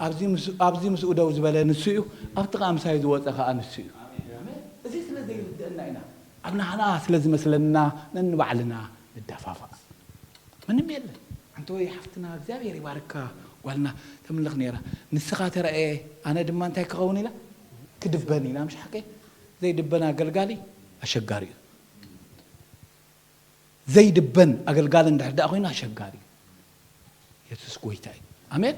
ኣብዚ ምስ-፣ ኣብዚ ምስኡ ደው ዝበለ ንሱ እዩ፣ ኣብቲ ኸዓ ምሳይ ዝወፀ ኸዓ ንሱ እዩ። እዚ ስለ ዘይርድአና ኢና ኣብ ናህና ስለ ዝመስለና ነንባዕልና ንደፋፋእ። ምንም የለን። ኣንተ ወይ ሓፍትና እግዚኣብሔር ይባርካ ጓልና ተምልኽ ነይራ። ንስኻ ተረእየ ኣነ ድማ እንታይ ክኸውን ኢላ ክድበን ኢላ ምሽ ሓቀ። ዘይድበን ኣገልጋሊ ኣሸጋሪ እዩ። ዘይድበን ኣገልጋሊ እንድሕር ደኣ ኮይኑ ኣሸጋሪ እዩ። የሱስ ጎይታ እዩ። ኣሜን።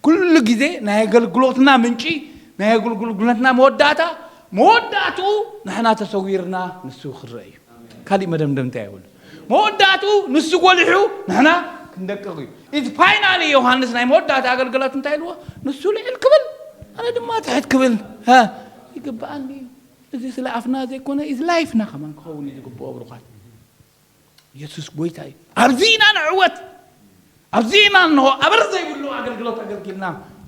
ኩሉ ግዜ ናይ ኣገልግሎትና ምንጪ፣ ናይ ኣገልግሎትና መወዳእታ፣ መወዳእትኡ ንሕና ተሰዊርና ንሱ ክረአ እዩ። ካሊእ መደምደምታ የብሉ። መወዳእትኡ ንሱ ጎሊሑ ንሕና ክንደቅቕ እዩ። ኢዝ ፋይናሊ ዮሃንስ ናይ መወዳእታ ኣገልግሎት እንታይ ኢልዎ? ንሱ ልዕል ክብል ኣነ ድማ ትሕት ክብል፣ ሀ፣ ይግብኣኒ እዩ። እዚ ስለ ኣፍና ዘይኮነ ኢዝ ላይፍና ከማን ክኸውን እዩ ዝግብኦ ብሩኻት። የሱስ ጎይታ እዩ። ኣብዚ ኢና ንዕወት። ኣብዚ ኢና እንሆ ኣበር ዘይብሉ ኣገልግሎት ኣገልጊልና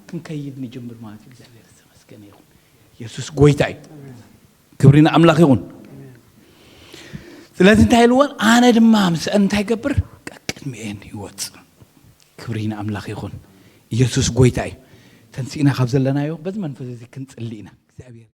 ክንከይድ ንጅምር ማለት እዩ። እግዚኣብሔር ዝተመስገነ ይኹን። የሱስ ጎይታ እዩ። ክብሪ ንኣምላኽ ይኹን። ስለዚ እንታይ ኢልወን? ኣነ ድማ ምስአን እንታይ ይገብር? ቀቅድሚኤን ይወፅእ። ክብሪ ንኣምላኽ ይኹን። ኢየሱስ ጎይታ እዩ። ተንሲእና ካብ ዘለናዮ በዚ መንፈስ እዚ ክንጽሊ ኢና እግዚኣብሔር